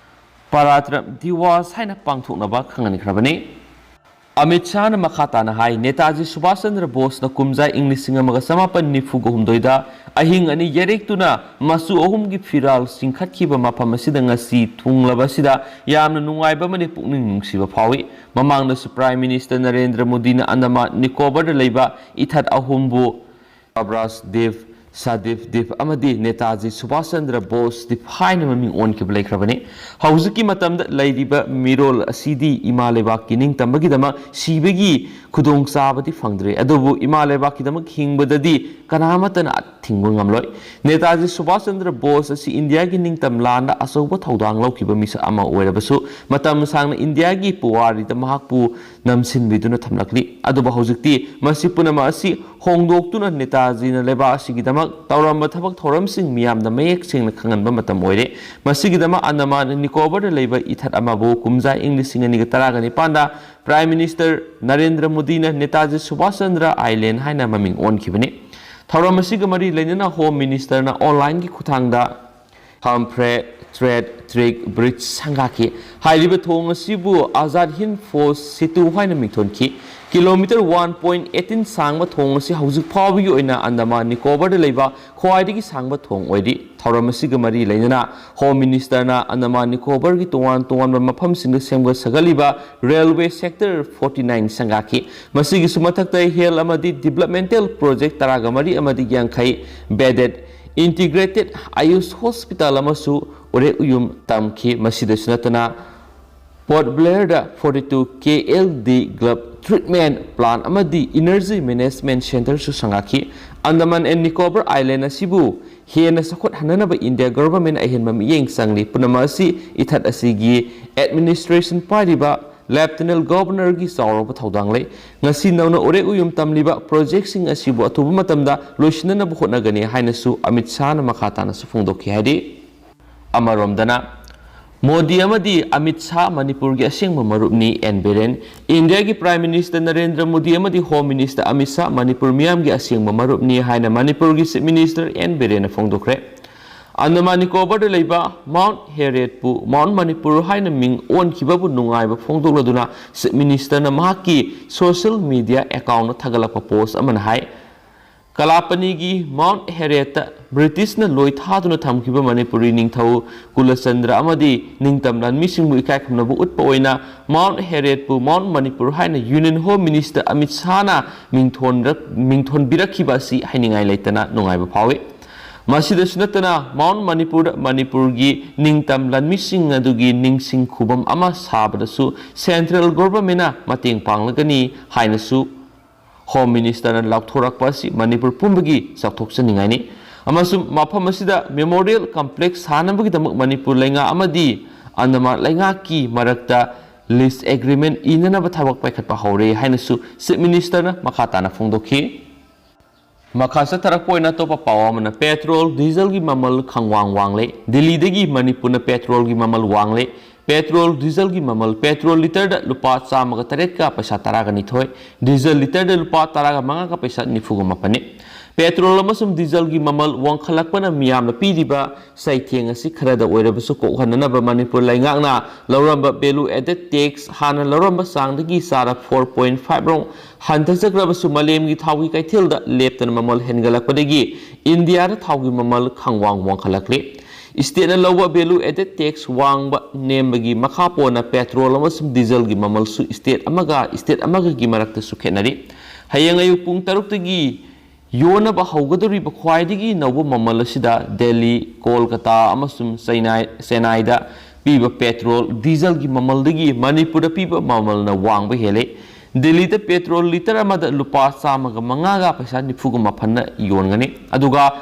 ꯄꯔꯥꯇ꯭ꯔꯝ ꯗꯤꯋꯥꯁ ꯍꯥꯏꯅ ꯄꯥꯡꯊꯣꯛꯅꯕ ꯈꯪꯍꯟꯈ꯭ꯔꯕꯅꯤ꯫ ꯑꯃꯤꯠ ꯁꯥꯍꯅ ꯃꯈꯥ ꯇꯥꯅ ꯍꯥꯏ, ꯅꯦꯇꯥꯖꯤ ꯁꯨꯚꯥꯁ ꯆꯟꯗ꯭ꯔ ꯕꯣꯁꯅ ꯀꯨꯝꯖꯥ ꯏꯪ ꯂꯤꯁꯤꯡ ꯑꯃꯒ ꯆꯃꯥꯄꯟ ꯅꯤꯐꯨꯒ ꯍꯨꯝꯗꯣꯏꯗ ꯑꯍꯤꯡ ꯑꯅꯤ ꯌꯩꯔꯦꯛꯇꯨꯅ ꯃꯆꯨ ꯑꯍꯨꯝꯒꯤ ꯐꯤꯔꯥꯜ ꯆꯤꯡꯈꯠꯈꯤꯕ ꯃꯐꯝ ꯑꯁꯤꯗ ꯉꯁꯤ ꯊꯨꯡꯂꯕ ꯑꯁꯤꯗ ꯌꯥꯝꯅ ꯅꯨꯡꯉꯥꯏꯕ ꯑꯃꯗꯤ ꯄꯨꯛꯅꯤꯡ ꯅꯨꯡꯁꯤꯕ ꯐꯥꯎꯏ꯫ ꯃꯃꯥꯡꯗꯁꯨ ꯄ꯭ꯔꯥꯏꯝ ꯃꯤꯅꯤꯁꯇꯔ ꯅꯔꯦꯟꯗ꯭ꯔ ꯃꯣꯗꯤꯅ ꯑꯟꯗꯃꯥꯟ ꯅꯤꯀꯣꯕꯔꯗ ꯂꯩꯕ ꯏꯊꯠ ꯑꯍꯨꯝꯕꯨ ꯕꯥꯕ꯭ꯔꯥꯖ ꯗꯤꯞ, ꯁꯥꯗꯤꯞ ꯗꯤꯞ ꯑꯃꯗꯤ ꯅꯦꯇꯥꯖꯤ ꯁꯨꯚꯥꯁ ꯆꯟꯗ꯭ꯔ ꯕꯣꯁ ꯗꯤꯞ ꯍꯥꯏꯅ ꯃꯃꯤꯡ ꯑꯣꯟꯈꯤꯕ ꯂꯩꯈ꯭ꯔꯕꯅꯤ꯫ ꯍꯧꯖꯤꯛꯀꯤ ꯃꯇꯝꯗ ꯂꯩꯔꯤꯕ ꯃꯤꯔꯣꯜ ꯑꯁꯤꯗꯤ ꯏꯃꯥ ꯂꯩꯕꯥꯛꯀꯤ ꯅꯤꯡꯇꯝꯕꯒꯤꯗꯃꯛ ꯁꯤꯕꯒꯤ ꯈꯨꯗꯣꯡꯆꯥꯕꯗꯤ ꯐꯪꯗ꯭ꯔꯦ, ꯑꯗꯨꯕꯨ ꯏꯃꯥ ꯂꯩꯕꯥꯛꯀꯤꯗꯃꯛ ꯍꯤꯡꯕꯗꯗꯤ ꯀꯅꯥꯃꯠꯇꯅ ꯊꯤꯡꯕ ꯉꯝꯂꯣꯏ꯫ ꯅꯦꯇꯥꯖꯤ ꯁꯨꯚꯥꯁ ꯆꯟꯗ꯭ꯔ ꯕꯣꯁ ꯑꯁꯤ ꯏꯟꯗꯤꯌꯥꯒꯤ ꯅꯤꯡꯇꯝ ꯂꯥꯟꯗ ꯑꯆꯧꯕ ꯊꯧꯗꯥꯡ ꯂꯧꯈꯤꯕ ꯃꯤꯁꯛ ꯑꯃ ꯑꯣꯏꯔꯕꯁꯨ, ꯃꯇꯝ ꯁꯥꯡꯅ ꯏꯟꯗꯤꯌꯥꯒꯤ ꯄꯨꯋꯥꯔꯤꯗ ꯃꯍꯥꯛꯄꯨ ꯅꯝꯁꯤꯟꯕꯤꯗꯨꯅ ꯊꯝꯂꯛꯂꯤ꯫ ꯑꯗꯨꯕꯨ ꯍꯧꯖꯤꯛꯇꯤ ꯃꯁꯤ ꯄꯨꯝꯅꯃꯛ ꯑꯁꯤ ꯍꯣꯡꯗꯣꯛꯇꯨꯅ ꯅꯦꯇꯥꯖꯤꯅ ꯂꯩꯕꯥꯛ ꯑꯁꯤꯒꯤꯗꯃꯛ ꯇꯧꯔꯝꯕ ꯊꯕꯛ ꯊꯧꯔꯝꯁꯤꯡ ꯃꯤꯌꯥꯝꯗ ꯃꯌꯦꯛ ꯁꯦꯡꯅ ꯈꯪꯍꯟꯕ ꯃꯇꯝ ꯑꯣꯏꯔꯦ꯫ ꯃꯁꯤꯒꯤꯗꯃꯛ ꯑꯟꯗꯃꯥꯟ ꯅꯤꯀꯣꯕꯔꯗ ꯂꯩꯕ ꯏꯊꯠ ꯑꯃꯕꯨ ꯀꯨꯝꯖꯥ ꯏꯪ ꯂꯤꯁꯤꯡ ꯑꯅꯤꯒ ꯇꯔꯥꯒ ꯅꯤꯄꯥꯟꯗ ꯄ꯭ꯔꯥꯏꯝ ꯃꯤꯅꯤꯁꯇꯔ ꯅꯔꯦꯟꯗ꯭ꯔ ꯃꯣꯗꯤꯅ ꯅꯦꯇꯥꯖꯤ ꯁꯨꯚꯥꯁ ꯆꯟꯗ꯭ꯔ ꯑꯥꯏꯂꯦꯟ ꯍꯥꯏꯅ ꯃꯃꯤꯡ ꯑꯣꯟꯈꯤꯕꯅꯤ꯫ ꯊꯧꯔꯝ ꯑꯁꯤꯒ ꯃꯔꯤ ꯂꯩꯅꯅ ꯍꯣꯝ ꯃꯤꯅꯤꯁꯇꯔꯅ ꯑꯣꯟꯂꯥꯏꯟꯒꯤ ꯈꯨꯠꯊꯥꯡꯗ ꯐꯝꯐ꯭ꯔꯦ ꯇ꯭ꯔꯦꯠ ꯇ꯭ꯔꯤꯛ ꯕ꯭ꯔꯤꯖ ꯁꯪꯒꯥꯈꯤ꯫ ꯍꯥꯏꯔꯤꯕ ꯊꯣꯡ ꯑꯁꯤꯕꯨ ꯑꯖꯥꯗ ꯍꯤꯟꯗ ꯐꯣꯔꯁ ꯁꯤꯇꯨ ꯍꯥꯏꯅ ꯃꯤꯡꯊꯣꯟꯈꯤ꯫ ꯀꯤꯂꯣꯃꯤꯇꯔ ꯋꯥꯟ ꯄꯣꯏꯟ ꯑꯩꯠꯇꯤꯟ ꯁꯥꯡꯕ ꯊꯣꯡ ꯑꯁꯤ ꯍꯧꯖꯤꯛ ꯐꯥꯎꯕꯒꯤ ꯑꯣꯏꯅ ꯑꯟꯗꯃꯥꯟ ꯅꯤꯀꯣꯕꯔꯗ ꯂꯩꯕ ꯈ꯭ꯋꯥꯏꯗꯒꯤ ꯁꯥꯡꯕ ꯊꯣꯡ ꯑꯣꯏꯔꯤ꯫ ꯊꯧꯔꯝ ꯑꯁꯤꯒ ꯃꯔꯤ ꯂꯩꯅꯅ ꯍꯣꯝ ꯃꯤꯅꯤꯁꯇꯔꯅ ꯑꯟꯗꯃꯥꯟ ꯅꯤꯀꯣꯕꯔꯒꯤ ꯇꯣꯉꯥꯟ ꯇꯣꯉꯥꯟꯕ ꯃꯐꯝꯁꯤꯡꯗ ꯁꯦꯝꯒꯠ ꯁꯥꯒꯠꯂꯤꯕ ꯔꯦꯜꯋꯦ ꯁꯦꯛꯇꯔ ꯐꯣꯔꯇꯤ ꯅꯥꯏꯟ ꯁꯪꯒꯥꯈꯤ꯫ ꯃꯁꯤꯒꯤꯁꯨ ꯃꯊꯛꯇ ꯍꯦꯜꯊ ꯑꯃꯗꯤ ꯗꯤꯕꯂꯞꯃꯦꯟꯇꯦꯜ ꯄ꯭ꯔꯣꯖꯦꯛ ꯇꯔꯥꯒ ꯃꯔꯤ ꯑꯃꯗꯤ ꯌꯥꯡꯈꯩ ꯕꯦꯗꯦꯗ ꯏꯟꯇꯤꯒ꯭ꯔꯦꯇꯦꯗ ꯑꯌꯨꯁ ꯍꯣꯁꯄꯤꯇꯥꯜ ꯑꯃꯁꯨ ꯎꯔꯦꯛ ꯎꯌꯨꯝ ꯇꯝꯈꯤ꯫ ꯃꯁꯤꯗꯁꯨ ꯅꯠꯇꯅ ꯄꯣꯔꯠ ꯕ꯭ꯂꯦꯌꯔꯗ forty two K L D ꯒ꯭ꯂꯕ ꯇ꯭ꯔꯤꯠꯃꯦꯟ ꯄ꯭ꯂꯥꯟ ꯑꯃꯗꯤ ꯏꯅꯔꯖꯤ ꯃꯦꯅꯦꯖꯃꯦꯟ ꯁꯦꯟꯇꯔꯁꯨ ꯁꯪꯒꯥꯈꯤ꯫ ꯑꯟꯗꯃꯥꯟ ꯑꯦꯟ ꯅꯤꯀꯣꯕꯔ ꯑꯥꯏꯂꯦꯟ ꯑꯁꯤꯕꯨ ꯍꯦꯟꯅ ꯆꯥꯎꯈꯠꯍꯟꯅꯅꯕ ꯏꯟꯗꯤꯌꯥ ꯒꯚꯔꯟꯃꯦꯟꯠ ꯑꯍꯦꯟꯕ ꯃꯤꯠꯌꯦꯡ ꯆꯪꯂꯤ꯫ ꯄꯨꯝꯅꯃꯛ ꯑꯁꯤ ꯏꯊꯠ ꯑꯁꯤꯒꯤ ꯑꯦꯗꯃꯤꯅꯤꯁꯇ꯭ꯔꯦꯁꯟ ꯄꯥꯏꯔꯤꯕ ꯂꯦꯐꯇꯤꯅꯦꯟ ꯒꯚꯔꯅꯔꯒꯤ ꯆꯥꯎꯔꯕ ꯊꯧꯗꯥꯡ ꯂꯩ꯫ ꯉꯁꯤ ꯅꯧꯅ ꯎꯔꯦꯛ ꯎꯌꯨꯝ ꯇꯝꯂꯤꯕ ꯄ꯭ꯔꯣꯖꯦꯛꯁꯤꯡ ꯑꯁꯤꯕꯨ ꯑꯊꯨꯕ ꯃꯇꯝꯗ ꯂꯣꯏꯁꯤꯟꯅꯅꯕ ꯍꯣꯠꯅꯒꯅꯤ ꯍꯥꯏꯅꯁꯨ ꯑꯃꯤꯠ ꯁꯥꯍꯅ ꯃꯈꯥ ꯇꯥꯅꯁꯨ ꯐꯣꯡꯗꯣꯛꯈꯤ ꯍꯥꯏꯔꯤ꯫ ꯑꯃꯔꯣꯝꯗꯅ ꯃꯣꯗꯤ ꯑꯃꯗꯤ ꯑꯃꯤꯠ ꯁꯥꯍ ꯃꯅꯤꯄꯨꯔꯒꯤ ꯑꯁꯦꯡꯕ ꯃꯔꯨꯞꯅꯤ, ꯑꯦꯟ ꯕꯤꯔꯦꯟ꯫ ꯏꯟꯗꯤꯌꯥꯒꯤ ꯄ꯭ꯔꯥꯏꯝ ꯃꯤꯅꯤꯁꯇꯔ ꯅꯔꯦꯟꯗ꯭ꯔ ꯃꯣꯗꯤ ꯑꯃꯗꯤ ꯍꯣꯝ ꯃꯤꯅꯤꯁꯇꯔ ꯑꯃꯤꯠ ꯁꯥꯍ ꯃꯅꯤꯄꯨꯔ ꯃꯤꯌꯥꯝꯒꯤ ꯑꯁꯦꯡꯕ ꯃꯔꯨꯞꯅꯤ ꯍꯥꯏꯅ ꯃꯅꯤꯄꯨꯔꯒꯤ ꯆꯤꯐ ꯃꯤꯅꯤꯁꯇꯔ ꯑꯦꯟ ꯕꯤꯔꯦꯟꯅ ꯐꯣꯡꯗꯣꯛꯈ꯭ꯔꯦ꯫ ꯑꯟꯗꯃꯥꯟ ꯅꯤꯀꯣꯕꯔꯗ ꯂꯩꯕ ꯃꯥꯎꯟꯠ ꯍꯦꯔꯤꯌꯦꯠꯄꯨ ꯃꯥꯎꯟꯠ ꯃꯅꯤꯄꯨꯔ ꯍꯥꯏꯅ ꯃꯤꯡ ꯑꯣꯟꯈꯤꯕꯕꯨ ꯅꯨꯡꯉꯥꯏꯕ ꯐꯣꯡꯗꯣꯛꯂꯗꯨꯅ ꯆꯤꯐ ꯃꯤꯅꯤꯁꯇꯔꯅ ꯃꯍꯥꯛꯀꯤ ꯁꯣꯁꯤꯌꯦꯜ ꯃꯤꯗꯤꯌꯥ ꯑꯦꯀꯥꯎꯟꯠꯇ ꯊꯥꯒꯠꯂꯛꯄ ꯄꯣꯁ ꯑꯃꯅ ꯍꯥꯏ, ꯀꯂꯥꯄꯅꯤꯒꯤ ꯃꯥꯎꯟꯠ ꯍꯦꯔꯤꯌꯦꯠꯇ ꯕ꯭ꯔꯤꯇꯤꯁꯅ ꯂꯣꯏ ꯊꯥꯗꯨꯅ ꯊꯝꯈꯤꯕ ꯃꯅꯤꯄꯨꯔꯤ ꯅꯤꯡꯊꯧ ꯀꯨꯂꯆꯟꯗ꯭ꯔ ꯑꯃꯗꯤ ꯅꯤꯡꯇꯝ ꯂꯥꯟꯃꯤꯁꯤꯡꯕꯨ ꯏꯀꯥꯏ ꯈꯨꯝꯅꯕ ꯎꯠꯄ ꯑꯣꯏꯅ ꯃꯥꯎꯟꯠ ꯍꯦꯔꯤꯌꯦꯠꯄꯨ ꯃꯥꯎꯟꯠ ꯃꯅꯤꯄꯨꯔ ꯍꯥꯏꯅ ꯌꯨꯅꯤꯌꯟ ꯍꯣꯝ ꯃꯤꯅꯤꯁꯇꯔ ꯑꯃꯤꯠ ꯁꯥꯍꯅ ꯃꯤꯡꯊꯣꯟꯔꯛ-, ꯃꯤꯡꯊꯣꯟꯕꯤꯔꯛꯈꯤꯕ ꯑꯁꯤ ꯍꯥꯏꯅꯤꯡꯉꯥꯏ ꯂꯩꯇꯅ ꯅꯨꯡꯉꯥꯏꯕ ꯐꯥꯎꯏ꯫ ꯃꯁꯤꯗꯁꯨ ꯅꯠꯇꯅ ꯃꯥꯎꯟꯠ ꯃꯅꯤꯄꯨꯔꯗ ꯃꯅꯤꯄꯨꯔꯒꯤ ꯅꯤꯡꯇꯝ ꯂꯥꯟꯃꯤꯁꯤꯡ ꯑꯗꯨꯒꯤ ꯅꯤꯡꯁꯤꯡ ꯈꯨꯕꯝ ꯑꯃ ꯁꯥꯕꯗꯁꯨ ꯁꯦꯟꯇ꯭ꯔꯦꯜ ꯒꯣꯚꯔꯟꯃꯦꯟꯠꯅ ꯃꯇꯦꯡ ꯄꯥꯡꯂꯒꯅꯤ ꯍꯥꯏꯅꯁꯨ ꯍꯣꯝ ꯃꯤꯅꯤꯁꯇꯔꯅ ꯂꯥꯎꯊꯣꯔꯛꯄ ꯑꯁꯤ ꯃꯅꯤꯄꯨꯔ ꯄꯨꯝꯕꯒꯤ ꯆꯥꯎꯊꯣꯛꯆꯅꯤꯡꯉꯥꯏꯅꯤ꯫ ꯑꯃꯁꯨꯡ ꯃꯐꯝ ꯑꯁꯤꯗ ꯃꯦꯃꯣꯔꯤꯌꯦꯜ ꯀꯝꯄ꯭ꯂꯦꯛꯁ ꯁꯥꯅꯕꯒꯤꯗꯃꯛ ꯃꯅꯤꯄꯨꯔ ꯂꯩꯉꯥꯛ ꯑꯃꯗꯤ ꯑꯟꯗꯃꯥꯟ ꯂꯩꯉꯥꯛꯀꯤ ꯃꯔꯛꯇ ꯂꯤꯁ ꯑꯦꯒ꯭ꯔꯤꯃꯦꯟꯠ ꯏꯅꯅꯕ ꯊꯕꯛ ꯄꯥꯏꯈꯠꯄ ꯍꯧꯔꯦ ꯍꯥꯏꯅꯁꯨ ꯆꯤꯐ ꯃꯤꯅꯤꯁꯇꯔꯅ ꯃꯈꯥ ꯇꯥꯅ ꯐꯣꯡꯗꯣꯛꯈꯤ꯫ ꯃꯈꯥ ꯆꯠꯊꯔꯛꯄ ꯑꯣꯏꯅ ꯑꯇꯣꯞꯄ ꯄꯥꯎ ꯑꯃꯅ ꯄꯦꯇ꯭ꯔꯣꯜ, ꯗꯤꯖꯜꯒꯤ ꯃꯃꯜ ꯈꯪꯋꯥꯡ ꯋꯥꯡꯂꯦ꯫ ꯗꯤꯜꯂꯤꯗꯒꯤ ꯃꯅꯤꯄꯨꯔꯅ ꯄꯦꯇ꯭ꯔꯣꯜꯒꯤ ꯃꯃꯜ ꯋꯥꯡꯂꯦ꯫ ꯄꯦꯇ꯭ꯔꯣꯜ, ꯗꯤꯖꯜꯒꯤ ꯃꯃꯜ ꯄꯦꯇ꯭ꯔꯣꯜ ꯂꯤꯇꯔꯗ ꯂꯨꯄꯥ ꯆꯥꯝꯃꯒ ꯇꯔꯦꯠꯀ ꯄꯩꯁꯥ ꯇꯔꯥꯒ ꯅꯤꯊꯣꯏ, ꯗꯤꯖꯜ ꯂꯤꯇꯔꯗ ꯂꯨꯄꯥ ꯇꯔꯥꯒ ꯃꯉꯥꯒ ꯄꯩꯁꯥ ꯅꯤꯐꯨꯒ ꯃꯥꯄꯟꯅꯤ꯫ ꯄꯦꯇ꯭ꯔꯣꯜ ꯑꯃꯁꯨꯡ ꯗꯤꯖꯜꯒꯤ ꯃꯃꯜ ꯋꯥꯡꯈꯠꯂꯛꯄꯅ ꯃꯤꯌꯥꯝꯅ ꯄꯤꯔꯤꯕ ꯆꯩꯊꯦꯡ ꯑꯁꯤ ꯈꯔꯗ ꯑꯣꯏꯔꯕꯁꯨ ꯀꯣꯛꯍꯟꯅꯅꯕ ꯃꯅꯤꯄꯨꯔ ꯂꯩꯉꯥꯛꯅ ꯂꯧꯔꯝꯕ value added tax ꯍꯥꯟꯅ ꯂꯧꯔꯝꯕ ꯆꯥꯡꯗꯒꯤ ꯆꯥꯔ four point five ꯔꯣꯝ ꯍꯟꯊꯖꯈ꯭ꯔꯕꯁꯨ, ꯃꯥꯂꯦꯝꯒꯤ ꯊꯥꯎꯒꯤ ꯀꯩꯊꯦꯜꯗ ꯂꯦꯞꯇꯅ ꯃꯃꯜ ꯍꯦꯟꯒꯠꯂꯛꯄꯗꯒꯤ ꯏꯟꯗꯤꯌꯥꯗ ꯊꯥꯎꯒꯤ ꯃꯃꯜ ꯈꯪꯋꯥꯡ ꯋꯥꯡꯈꯠꯂꯛꯂꯤ꯫ ꯏꯁꯇꯦꯠꯅ ꯂꯧꯕ value added tax ꯋꯥꯡꯕ ꯅꯦꯝꯕꯒꯤ ꯃꯈꯥ ꯄꯣꯟꯅ ꯄꯦꯇ꯭ꯔꯣꯜ ꯑꯃꯁꯨꯡ ꯗꯤꯖꯜꯒꯤ ꯃꯃꯜꯁꯨ ꯏꯁꯇꯦꯠ ꯑꯃꯒ ꯏꯁꯇꯦꯠ ꯑꯃꯒꯒꯤ ꯃꯔꯛꯇꯁꯨ ꯈꯦꯠꯅꯔꯤ꯫ ꯍꯌꯦꯡ ꯑꯌꯨꯛ ꯄꯨꯡ ꯇꯔꯨꯛꯇꯒꯤ ꯌꯣꯟꯅꯕ ꯍꯧꯒꯗꯧꯔꯤꯕ ꯈ꯭ꯋꯥꯏꯗꯒꯤ ꯅꯧꯕ ꯃꯃꯜ ꯑꯁꯤꯗ ꯗꯦꯜꯂꯤ, ꯀꯣꯜꯀꯇꯥ ꯑꯃꯁꯨꯡ ꯆꯩꯅꯥꯏ-, ꯆꯦꯟꯅꯥꯏꯗ ꯄꯤꯕ ꯄꯦꯇ꯭ꯔꯣꯜ, ꯗꯤꯖꯜꯒꯤ ꯃꯃꯜꯗꯒꯤ ꯃꯅꯤꯄꯨꯔꯗ ꯄꯤꯕ ꯃꯃꯜꯅ ꯋꯥꯡꯕ ꯍꯦꯜꯂꯤ꯫ ꯗꯦꯜꯂꯤꯗ ꯄꯦꯇ꯭ꯔꯣꯜ ꯂꯤꯇꯔ ꯑꯃꯗ ꯂꯨꯄꯥ ꯆꯥꯝꯃꯒ ꯃꯉꯥꯒ ꯄꯩꯁꯥ ꯅꯤꯐꯨꯒ ꯃꯥꯄꯟꯅ ꯌꯣꯟꯒꯅꯤ꯫ ꯑꯗꯨꯒ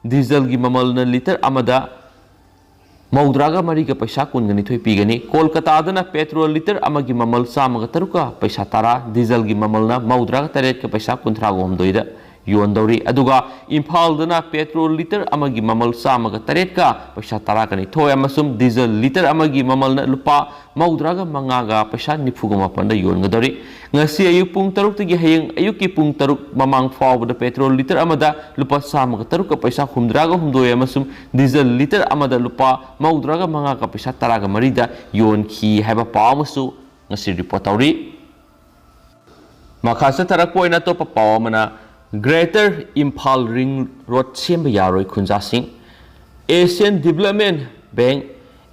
ꯗꯤꯖꯜꯒꯤ ꯃꯃꯜꯅ ꯂꯤꯇꯔ ꯑꯃꯗ ꯃꯧꯗ꯭ꯔꯥꯒ ꯃꯔꯤꯒ ꯄꯩꯁꯥ ꯀꯨꯟꯒ ꯅꯤꯊꯣꯏ ꯄꯤꯒꯅꯤ꯫ ꯀꯣꯜꯀꯇꯥꯗꯅ ꯄꯦꯇ꯭ꯔꯣꯜ ꯂꯤꯇꯔ ꯑꯃꯒꯤ ꯃꯃꯜ ꯆꯥꯝꯃꯒ ꯇꯔꯨꯛꯀ ꯄꯩꯁꯥ ꯇꯔꯥ, ꯗꯤꯖꯜꯒꯤ ꯃꯃꯜꯅ ꯃꯧꯗ꯭ꯔꯥꯒ ꯇꯔꯦꯠꯀ ꯄꯩꯁꯥ ꯀꯨꯟꯊ꯭ꯔꯥꯒ ꯍꯨꯝꯗꯣꯏꯗ ꯌꯣꯟꯗꯧꯔꯤ꯫ ꯑꯗꯨꯒ ꯏꯝꯐꯥꯜꯗꯅ ꯄꯦꯇ꯭ꯔꯣꯜ ꯂꯤꯇꯔ ꯑꯃꯒꯤ ꯃꯃꯜ ꯆꯥꯝꯃꯒ ꯇꯔꯦꯠꯀ ꯄꯩꯁꯥ ꯇꯔꯥꯒ ꯅꯤꯊꯣꯏ ꯑꯃꯁꯨꯡ ꯗꯤꯖꯜ ꯂꯤꯇꯔ ꯑꯃꯒꯤ ꯃꯃꯜꯅ ꯂꯨꯄꯥ ꯃꯧꯗ꯭ꯔꯥꯒ ꯃꯉꯥꯒ ꯄꯩꯁꯥ ꯅꯤꯐꯨꯒ ꯃꯥꯄꯟꯗ ꯌꯣꯟꯒꯗꯧꯔꯤ꯫ ꯉꯁꯤ ꯑꯌꯨꯛ ꯄꯨꯡ ꯇꯔꯨꯛꯇꯒꯤ ꯍꯌꯦꯡ ꯑꯌꯨꯛꯀꯤ ꯄꯨꯡ ꯇꯔꯨꯛ ꯃꯃꯥꯡ ꯐꯥꯎꯕꯗ ꯄꯦꯇ꯭ꯔꯣꯜ ꯂꯤꯇꯔ ꯑꯃꯗ ꯂꯨꯄꯥ ꯆꯥꯝꯃꯒ ꯇꯔꯨꯛꯀ ꯄꯩꯁꯥ ꯍꯨꯝꯗ꯭ꯔꯥꯒ ꯍꯨꯝꯗꯣꯏ ꯑꯃꯁꯨꯡ ꯗꯤꯖꯜ ꯂꯤꯇꯔ ꯑꯃꯗ ꯂꯨꯄꯥ ꯃꯧꯗ꯭ꯔꯥꯒ ꯃꯉꯥꯒ ꯄꯩꯁꯥ ꯇꯔꯥꯒ ꯃꯔꯤꯗ ꯌꯣꯟꯈꯤ ꯍꯥꯏꯕ ꯄꯥꯎ ꯑꯃꯁꯨ ꯉꯁꯤ ꯔꯤꯄꯣꯔꯠ ꯇꯧꯔꯤ꯫ ꯃꯈꯥ ꯆꯠꯊꯔꯛꯄ ꯑꯣꯏꯅ ꯑꯇꯣꯞꯄ ꯄꯥꯎ ꯑꯃꯅ, Greater Imphal Ring Road ꯁꯦꯝꯕ ꯌꯥꯔꯣꯏ ꯈꯨꯟꯖꯥꯁꯤꯡ꯫ Asian Development Bank,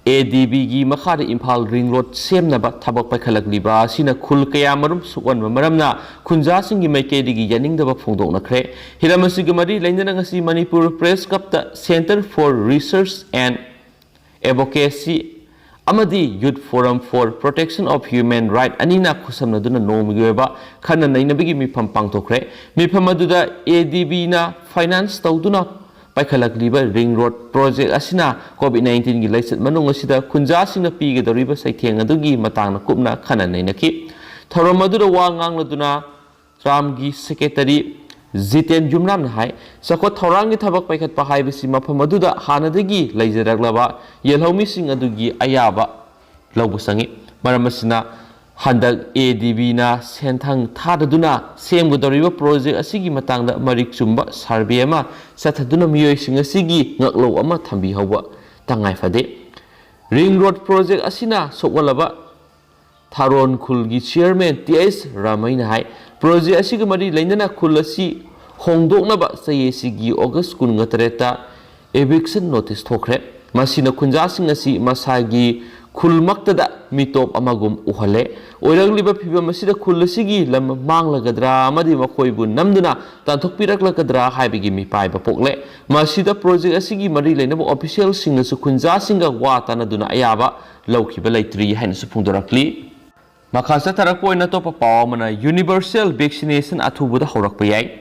ADB ꯒꯤ ꯃꯈꯥꯗ ꯏꯝꯐꯥꯜ ꯔꯤꯡ ꯔꯣꯗ ꯁꯦꯝꯅꯕ ꯊꯕꯛ ꯄꯥꯏꯈꯠꯂꯛꯂꯤꯕ ꯑꯁꯤꯅ ꯈꯨꯜ ꯀꯌꯥꯃꯔꯨꯝ ꯁꯣꯛꯍꯟꯕ ꯃꯔꯝꯅ ꯈꯨꯟꯖꯥꯁꯤꯡꯒꯤ ꯃꯥꯏꯀꯩꯗꯒꯤ ꯌꯥꯅꯤꯡꯗꯕ ꯐꯣꯡꯗꯣꯛꯅꯈ꯭ꯔꯦ꯫ ꯍꯤꯔꯝ ꯑꯁꯤꯒ ꯃꯔꯤ ꯂꯩꯅꯅ ꯉꯁꯤ ꯃꯅꯤꯄꯨꯔ ꯄ꯭ꯔꯦꯁ ꯀ꯭ꯂꯕꯇ Centre for Research and Advocacy ꯑꯃꯗꯤ Youth Forum for Protection of Human Right ꯑꯅꯤꯅ ꯈꯨꯠꯁꯝꯅꯗꯨꯅ ꯅꯣꯡꯃꯒꯤ ꯑꯣꯏꯕ ꯈꯟꯅ ꯅꯩꯅꯕꯒꯤ ꯃꯤꯐꯝ ꯄꯥꯡꯊꯣꯛꯈ꯭ꯔꯦ꯫ ꯃꯤꯐꯝ ꯑꯗꯨꯗ ADB ꯅ finance ꯇꯧꯗꯨꯅ ꯄꯥꯏꯈꯠꯂꯛꯂꯤꯕ ꯔꯤꯡ ꯔꯣꯗ ꯄ꯭ꯔꯣꯖꯦꯛ ꯑꯁꯤꯅ COVID nineteen ꯒꯤ ꯂꯥꯏꯆꯠ ꯃꯅꯨꯡ ꯑꯁꯤꯗ ꯈꯨꯟꯖꯥꯁꯤꯡꯅ ꯄꯤꯒꯗꯧꯔꯤꯕ ꯆꯩꯊꯦꯡ ꯑꯗꯨꯒꯤ ꯃꯇꯥꯡꯗ ꯀꯨꯞꯅ ꯈꯟꯅ ꯅꯩꯅꯈꯤ꯫ ꯊꯧꯔꯝ ꯑꯗꯨꯗ ꯋꯥ ꯉꯥꯡꯂꯗꯨꯅ ꯇ꯭ꯔꯥꯝꯒꯤ ꯁꯦꯀ꯭ꯔꯦꯇꯔꯤ ꯖꯤꯇꯦꯟ ꯌꯨꯝꯅꯥꯝꯅ ꯍꯥꯏ, ꯆꯥꯎꯈꯠ ꯊꯧꯔꯥꯡꯒꯤ ꯊꯕꯛ ꯄꯥꯏꯈꯠꯄ ꯍꯥꯏꯕꯁꯤ ꯃꯐꯝ ꯑꯗꯨꯗ ꯍꯥꯟꯅꯗꯒꯤ ꯂꯩꯖꯔꯛꯂꯕ ꯌꯦꯜꯍꯧꯃꯤꯁꯤꯡ ꯑꯗꯨꯒꯤ ꯑꯌꯥꯕ ꯂꯧꯕ ꯆꯪꯏ꯫ ꯃꯔꯝ ꯑꯁꯤꯅ ꯍꯟꯗꯛ ADBꯅ ꯁꯦꯟꯊꯪ ꯊꯥꯗꯗꯨꯅ ꯁꯦꯝꯒꯗꯧꯔꯤꯕ ꯄ꯭ꯔꯣꯖꯦꯛ ꯑꯁꯤꯒꯤ ꯃꯇꯥꯡꯗ ꯃꯔꯤꯛ ꯆꯨꯝꯕ ꯁꯔꯚꯦ ꯑꯃ ꯆꯠꯊꯗꯨꯅ ꯃꯤꯑꯣꯏꯁꯤꯡ ꯑꯁꯤꯒꯤ ꯉꯛꯂꯧ ꯑꯃ ꯊꯝꯕꯤꯍꯧꯕ ꯇꯉꯥꯏ ꯐꯗꯦ꯫ ꯔꯤꯡ ꯔꯣꯗ ꯄ꯭ꯔꯣꯖꯦꯛ ꯑꯁꯤꯅ ꯁꯣꯛꯍꯜꯂꯕ ꯊꯥꯔꯣꯟ ꯈꯨꯜꯒꯤ ꯆꯤꯌꯔꯃꯦꯟ ꯇꯤ ꯑꯩꯆ ꯔꯥꯃꯩꯅ ꯍꯥꯏ, ꯄ꯭ꯔꯣꯖꯦꯛ ꯑꯁꯤꯒ ꯃꯔꯤ ꯂꯩꯅꯅ ꯈꯨꯜ ꯑꯁꯤ ꯍꯣꯡꯗꯣꯛꯅꯕ ꯆꯌꯦꯠꯁꯤꯒꯤ ꯑꯣꯒꯁ ꯀꯨꯟꯒ ꯇꯔꯦꯠꯇ eviction notice ꯊꯣꯛꯈ꯭ꯔꯦ꯫ ꯃꯁꯤꯅ ꯈꯨꯟꯖꯥꯁꯤꯡ ꯑꯁꯤ ꯃꯁꯥꯒꯤ ꯈꯨꯜꯃꯛꯇꯗ ꯃꯤꯇꯣꯞ ꯑꯃꯒꯨꯝ ꯎꯍꯜꯂꯦ꯫ ꯑꯣꯏꯔꯛꯂꯤꯕ ꯐꯤꯚꯝ ꯑꯁꯤꯗ ꯈꯨꯜ ꯑꯁꯤꯒꯤ ꯂꯝ ꯃꯥꯡꯂꯒꯗ꯭ꯔꯥ ꯑꯃꯗꯤ ꯃꯈꯣꯏꯕꯨ ꯅꯝꯗꯨꯅ ꯇꯥꯟꯊꯣꯛꯄꯤꯔꯛꯂꯒꯗ꯭ꯔꯥ ꯍꯥꯏꯕꯒꯤ ꯃꯤꯄꯥꯏꯕ ꯄꯣꯛꯂꯦ꯫ ꯃꯁꯤꯗ ꯄ꯭ꯔꯣꯖꯦꯛ ꯑꯁꯤꯒꯤ ꯃꯔꯤ ꯂꯩꯅꯕ ꯑꯣꯐꯤꯁꯤꯌꯦꯜꯁꯤꯡꯅꯁꯨ ꯈꯨꯟꯖꯥꯁꯤꯡꯒ ꯋꯥ ꯇꯥꯅꯗꯨꯅ ꯑꯌꯥꯕ ꯂꯧꯈꯤꯕ ꯂꯩꯇ꯭ꯔꯤ ꯍꯥꯏꯅꯁꯨ ꯐꯣꯡꯗꯣꯔꯛꯂꯤ꯫ ꯃꯈꯥ ꯆꯠꯊꯔꯛꯄ ꯑꯣꯏꯅ ꯑꯇꯣꯞꯄ ꯄꯥꯎ ꯑꯃꯅ, ꯌꯨꯅꯤꯚꯔꯁꯦꯜ ꯚꯦꯛꯁꯤꯅꯦꯁꯟ ꯑꯊꯨꯕꯗ ꯍꯧꯔꯛꯄ ꯌꯥꯏ꯫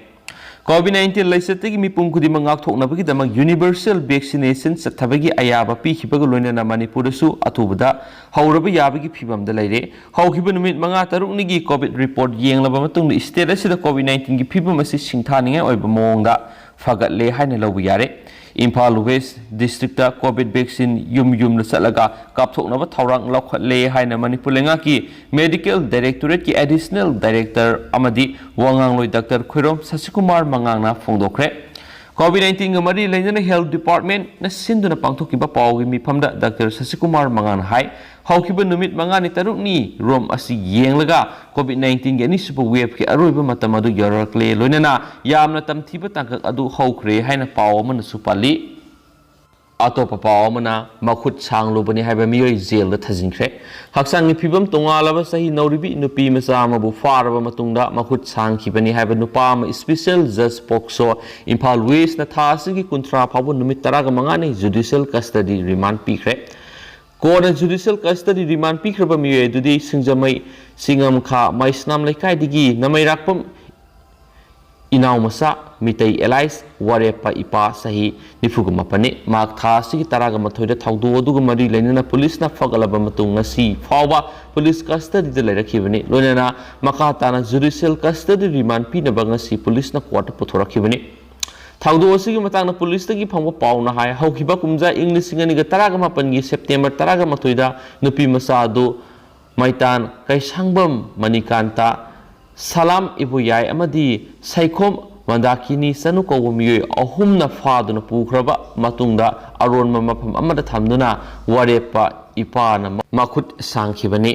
ꯀꯣꯚꯤꯗ ꯅꯥꯏꯟꯇꯤꯟ ꯂꯥꯏꯆꯠꯇꯒꯤ ꯃꯤꯄꯨꯝ ꯈꯨꯗꯤꯡꯃꯛ ꯉꯥꯛꯊꯣꯛꯅꯕꯒꯤꯗꯃꯛ ꯌꯨꯅꯤꯚꯔꯁꯦꯜ ꯚꯦꯛꯁꯤꯅꯦꯁꯟ ꯆꯠꯊꯕꯒꯤ ꯑꯌꯥꯕ ꯄꯤꯈꯤꯕꯒ ꯂꯣꯏꯅꯅ ꯃꯅꯤꯄꯨꯔꯗꯁꯨ ꯑꯊꯨꯕꯗ ꯍꯧꯔꯕ ꯌꯥꯕꯒꯤ ꯐꯤꯕꯝꯗ ꯂꯩꯔꯦ꯫ ꯍꯧꯈꯤꯕ ꯅꯨꯃꯤꯠ ꯃꯉꯥ ꯇꯔꯨꯛꯅꯤꯒꯤ ꯀꯣꯚꯤꯗ ꯔꯤꯄꯣꯔꯠ ꯌꯦꯡꯂꯕ ꯃꯇꯨꯡꯗ ꯁ꯭ꯇꯦꯠ ꯑꯁꯤꯗ ꯀꯣꯚꯤꯗ ꯅꯥꯏꯟꯇꯤꯟꯒꯤ ꯐꯤꯕꯝ ꯑꯁꯤ ꯁꯤꯡꯊꯥꯅꯤꯡꯉꯥꯏ ꯑꯣꯏꯕ ꯃꯑꯣꯡꯗ ꯐꯒꯠꯂꯦ ꯍꯥꯏꯅ ꯂꯧꯕ ꯌꯥꯔꯦ꯫ Imphal west district covid vaccine ꯌꯨꯝ ꯌꯨꯝꯗ ꯆꯠꯂꯒ ꯀꯥꯞꯊꯣꯛꯅꯕ ꯊꯧꯔꯥꯡ ꯂꯧꯈꯠꯂꯦ ꯍꯥꯏꯅ ꯃꯅꯤꯄꯨꯔ ꯂꯩꯉꯥꯛꯀꯤ ꯃꯦꯗꯤꯀꯦꯜ ꯗꯥꯏꯔꯦꯛꯇꯣꯔꯦꯠꯀꯤ ꯑꯦꯗꯤꯁꯅꯦꯜ ꯗꯥꯏꯔꯦꯛꯇꯔ ꯑꯃꯗꯤ ꯋꯥꯉꯥꯡꯂꯣꯏ ꯗꯥꯛꯇꯔ ꯈꯣꯏꯔꯣꯝ ꯁꯁꯤꯀꯨꯃꯥꯔ ꯃꯉꯥꯡꯅ ꯐꯣꯡꯗꯣꯛꯈ꯭ꯔꯦ꯫ ꯀꯣꯚꯤꯗ ꯅꯥꯏꯟꯇꯤꯟꯒ ꯃꯔꯤ ꯂꯩꯅꯅ ꯍꯦꯜꯊ ꯗꯤꯄꯥꯔꯠꯃꯦꯟꯠꯅ ꯁꯤꯟꯗꯨꯅ ꯄꯥꯡꯊꯣꯛꯈꯤꯕ ꯄꯥꯎꯒꯤ ꯃꯤꯐꯝꯗ ꯗꯥꯛꯇꯔ ꯁꯁꯤꯀꯨꯃꯥꯔ ꯃꯉꯥꯡꯅ ꯍꯥꯏ, ꯍꯧꯈꯤꯕ ꯅꯨꯃꯤꯠ ꯃꯉꯥꯅꯤ ꯇꯔꯨꯛꯅꯤ ꯔꯣꯝ ꯑꯁꯤ ꯌꯦꯡꯂꯒ ꯀꯣꯚꯤꯗ ꯅꯥꯏꯟꯇꯤꯟꯒꯤ ꯑꯅꯤꯁꯨꯕ ꯋꯦꯚꯀꯤ ꯑꯔꯣꯏꯕ ꯃꯇꯝ ꯑꯗꯨ ꯌꯧꯔꯛꯂꯦ, ꯂꯣꯏꯅꯅ ꯌꯥꯝꯅ ꯇꯝꯊꯤꯕ ꯇꯥꯡꯀꯛ ꯑꯗꯨ ꯍꯧꯈ꯭ꯔꯦ ꯍꯥꯏꯅ ꯄꯥꯎ ꯑꯃꯅꯁꯨ ꯄꯜꯂꯤ꯫ ꯑꯇꯣꯞꯄ ꯄꯥꯎ ꯑꯃꯅ, ꯃꯈꯨꯠ ꯁꯥꯡꯂꯨꯕꯅꯤ ꯍꯥꯏꯕ ꯃꯤꯑꯣꯏ ꯖꯦꯜꯗ ꯊꯥꯖꯤꯟꯈ꯭ꯔꯦ꯫ ꯍꯛꯆꯥꯡꯒꯤ ꯐꯤꯕꯝ ꯇꯣꯉꯥꯜꯂꯕ ꯆꯍꯤ ꯅꯧꯔꯤꯕꯤ ꯅꯨꯄꯤ ꯃꯆꯥ ꯑꯃꯕꯨ ꯐꯥꯔꯕ ꯃꯇꯨꯡꯗ ꯃꯈꯨꯠ ꯁꯥꯡꯈꯤꯕꯅꯤ ꯍꯥꯏꯕ ꯅꯨꯄꯥ ꯑꯃ ꯏꯁꯄꯤꯁꯦꯜ ꯖꯖ ꯄꯣꯛꯁꯣ ꯏꯝꯐꯥꯜ ꯋꯦꯁꯅ ꯊꯥ ꯑꯁꯤꯒꯤ ꯀꯨꯟꯊ꯭ꯔꯥ ꯐꯥꯎꯕ ꯅꯨꯃꯤꯠ ꯇꯔꯥꯒ ꯃꯉꯥꯅꯤ ꯖꯨꯗꯤꯁꯤꯌꯦꯜ ꯀꯁꯇꯗꯤ ꯔꯤꯃꯥꯟ ꯄꯤꯈ꯭ꯔꯦ꯫ ꯀꯣꯔꯠꯅ ꯖꯨꯗꯤꯁꯤꯌꯦꯜ ꯀꯁꯇꯗꯤ ꯔꯤꯃꯥꯟ ꯄꯤꯈ꯭ꯔꯕ ꯃꯤꯑꯣꯏ ꯑꯗꯨꯗꯤ ꯁꯤꯡꯖꯃꯩ ꯆꯤꯡꯉꯝꯈꯥ ꯃꯩꯁꯅꯥꯝ ꯂꯩꯀꯥꯏꯗꯒꯤ ꯅꯃꯩꯔꯥꯛꯄꯝ ꯏꯅꯥꯎ ꯃꯆꯥ ꯃꯤꯇꯩ ꯑꯦꯂꯥꯏꯁ ꯋꯥꯔꯦꯞꯄ ꯏꯄꯥ ꯆꯍꯤ ꯅꯤꯐꯨꯒ ꯃꯥꯄꯟꯅꯤ꯫ ꯃꯍꯥꯛ ꯊꯥ ꯑꯁꯤꯒꯤ ꯇꯔꯥꯒ ꯃꯥꯊꯣꯏꯗ ꯊꯧꯗꯣꯛ ꯑꯗꯨꯒ ꯃꯔꯤ ꯂꯩꯅꯅ ꯄꯨꯂꯤꯁꯅ ꯐꯒꯠꯂꯕ ꯃꯇꯨꯡ ꯉꯁꯤ ꯐꯥꯎꯕ ꯄꯨꯂꯤꯁ ꯀꯁꯇꯗꯤꯗ ꯂꯩꯔꯛꯈꯤꯕꯅꯤ꯫ ꯂꯣꯏꯅꯅ ꯃꯈꯥ ꯇꯥꯅ ꯖꯨꯗꯤꯁꯤꯌꯦꯜ ꯀꯁꯇꯗꯤ ꯔꯤꯃꯥꯟ ꯄꯤꯅꯕ ꯉꯁꯤ ꯄꯨꯂꯤꯁꯅ ꯀꯣꯔꯠꯇ ꯄꯨꯊꯣꯔꯛꯈꯤꯕꯅꯤ꯫ ꯊꯧꯗꯣꯛ ꯑꯁꯤꯒꯤ ꯃꯇꯥꯡꯗ ꯄꯨꯂꯤꯁꯇꯒꯤ ꯐꯪꯕ ꯄꯥꯎꯅ ꯍꯥꯏ, ꯍꯧꯈꯤꯕ ꯀꯨꯝꯖꯥ ꯏꯪ ꯂꯤꯁꯤꯡ ꯑꯅꯤꯒ ꯇꯔꯥꯒ ꯃꯥꯄꯟꯒꯤ ꯁꯦꯞꯇꯦꯝꯕꯔ ꯇꯔꯥꯒ ꯃꯥꯊꯣꯏꯗ ꯅꯨꯄꯤ ꯃꯆꯥ ꯑꯗꯨ ꯃꯩꯇꯥꯟ ꯀꯩꯁꯥꯡꯕꯝ ꯃꯅꯤꯀꯥꯟꯇ, ꯁꯂꯥꯝ ꯏꯕꯣꯌꯥꯏ ꯑꯃꯗꯤ ꯁꯩꯈꯣꯝ ꯃꯟꯗꯥꯀꯤꯅꯤ ꯆꯅꯨ ꯀꯧꯕ ꯃꯤꯑꯣꯏ ꯑꯍꯨꯝꯅ ꯐꯥꯗꯨꯅ ꯄꯨꯈ꯭ꯔꯕ ꯃꯇꯨꯡꯗ ꯑꯔꯣꯟꯕ ꯃꯐꯝ ꯑꯃꯗ ꯊꯝꯗꯨꯅ ꯋꯥꯔꯦꯞꯄ ꯏꯄꯥꯅ ꯃꯈꯨꯠ ꯁꯥꯡꯈꯤꯕꯅꯤ꯫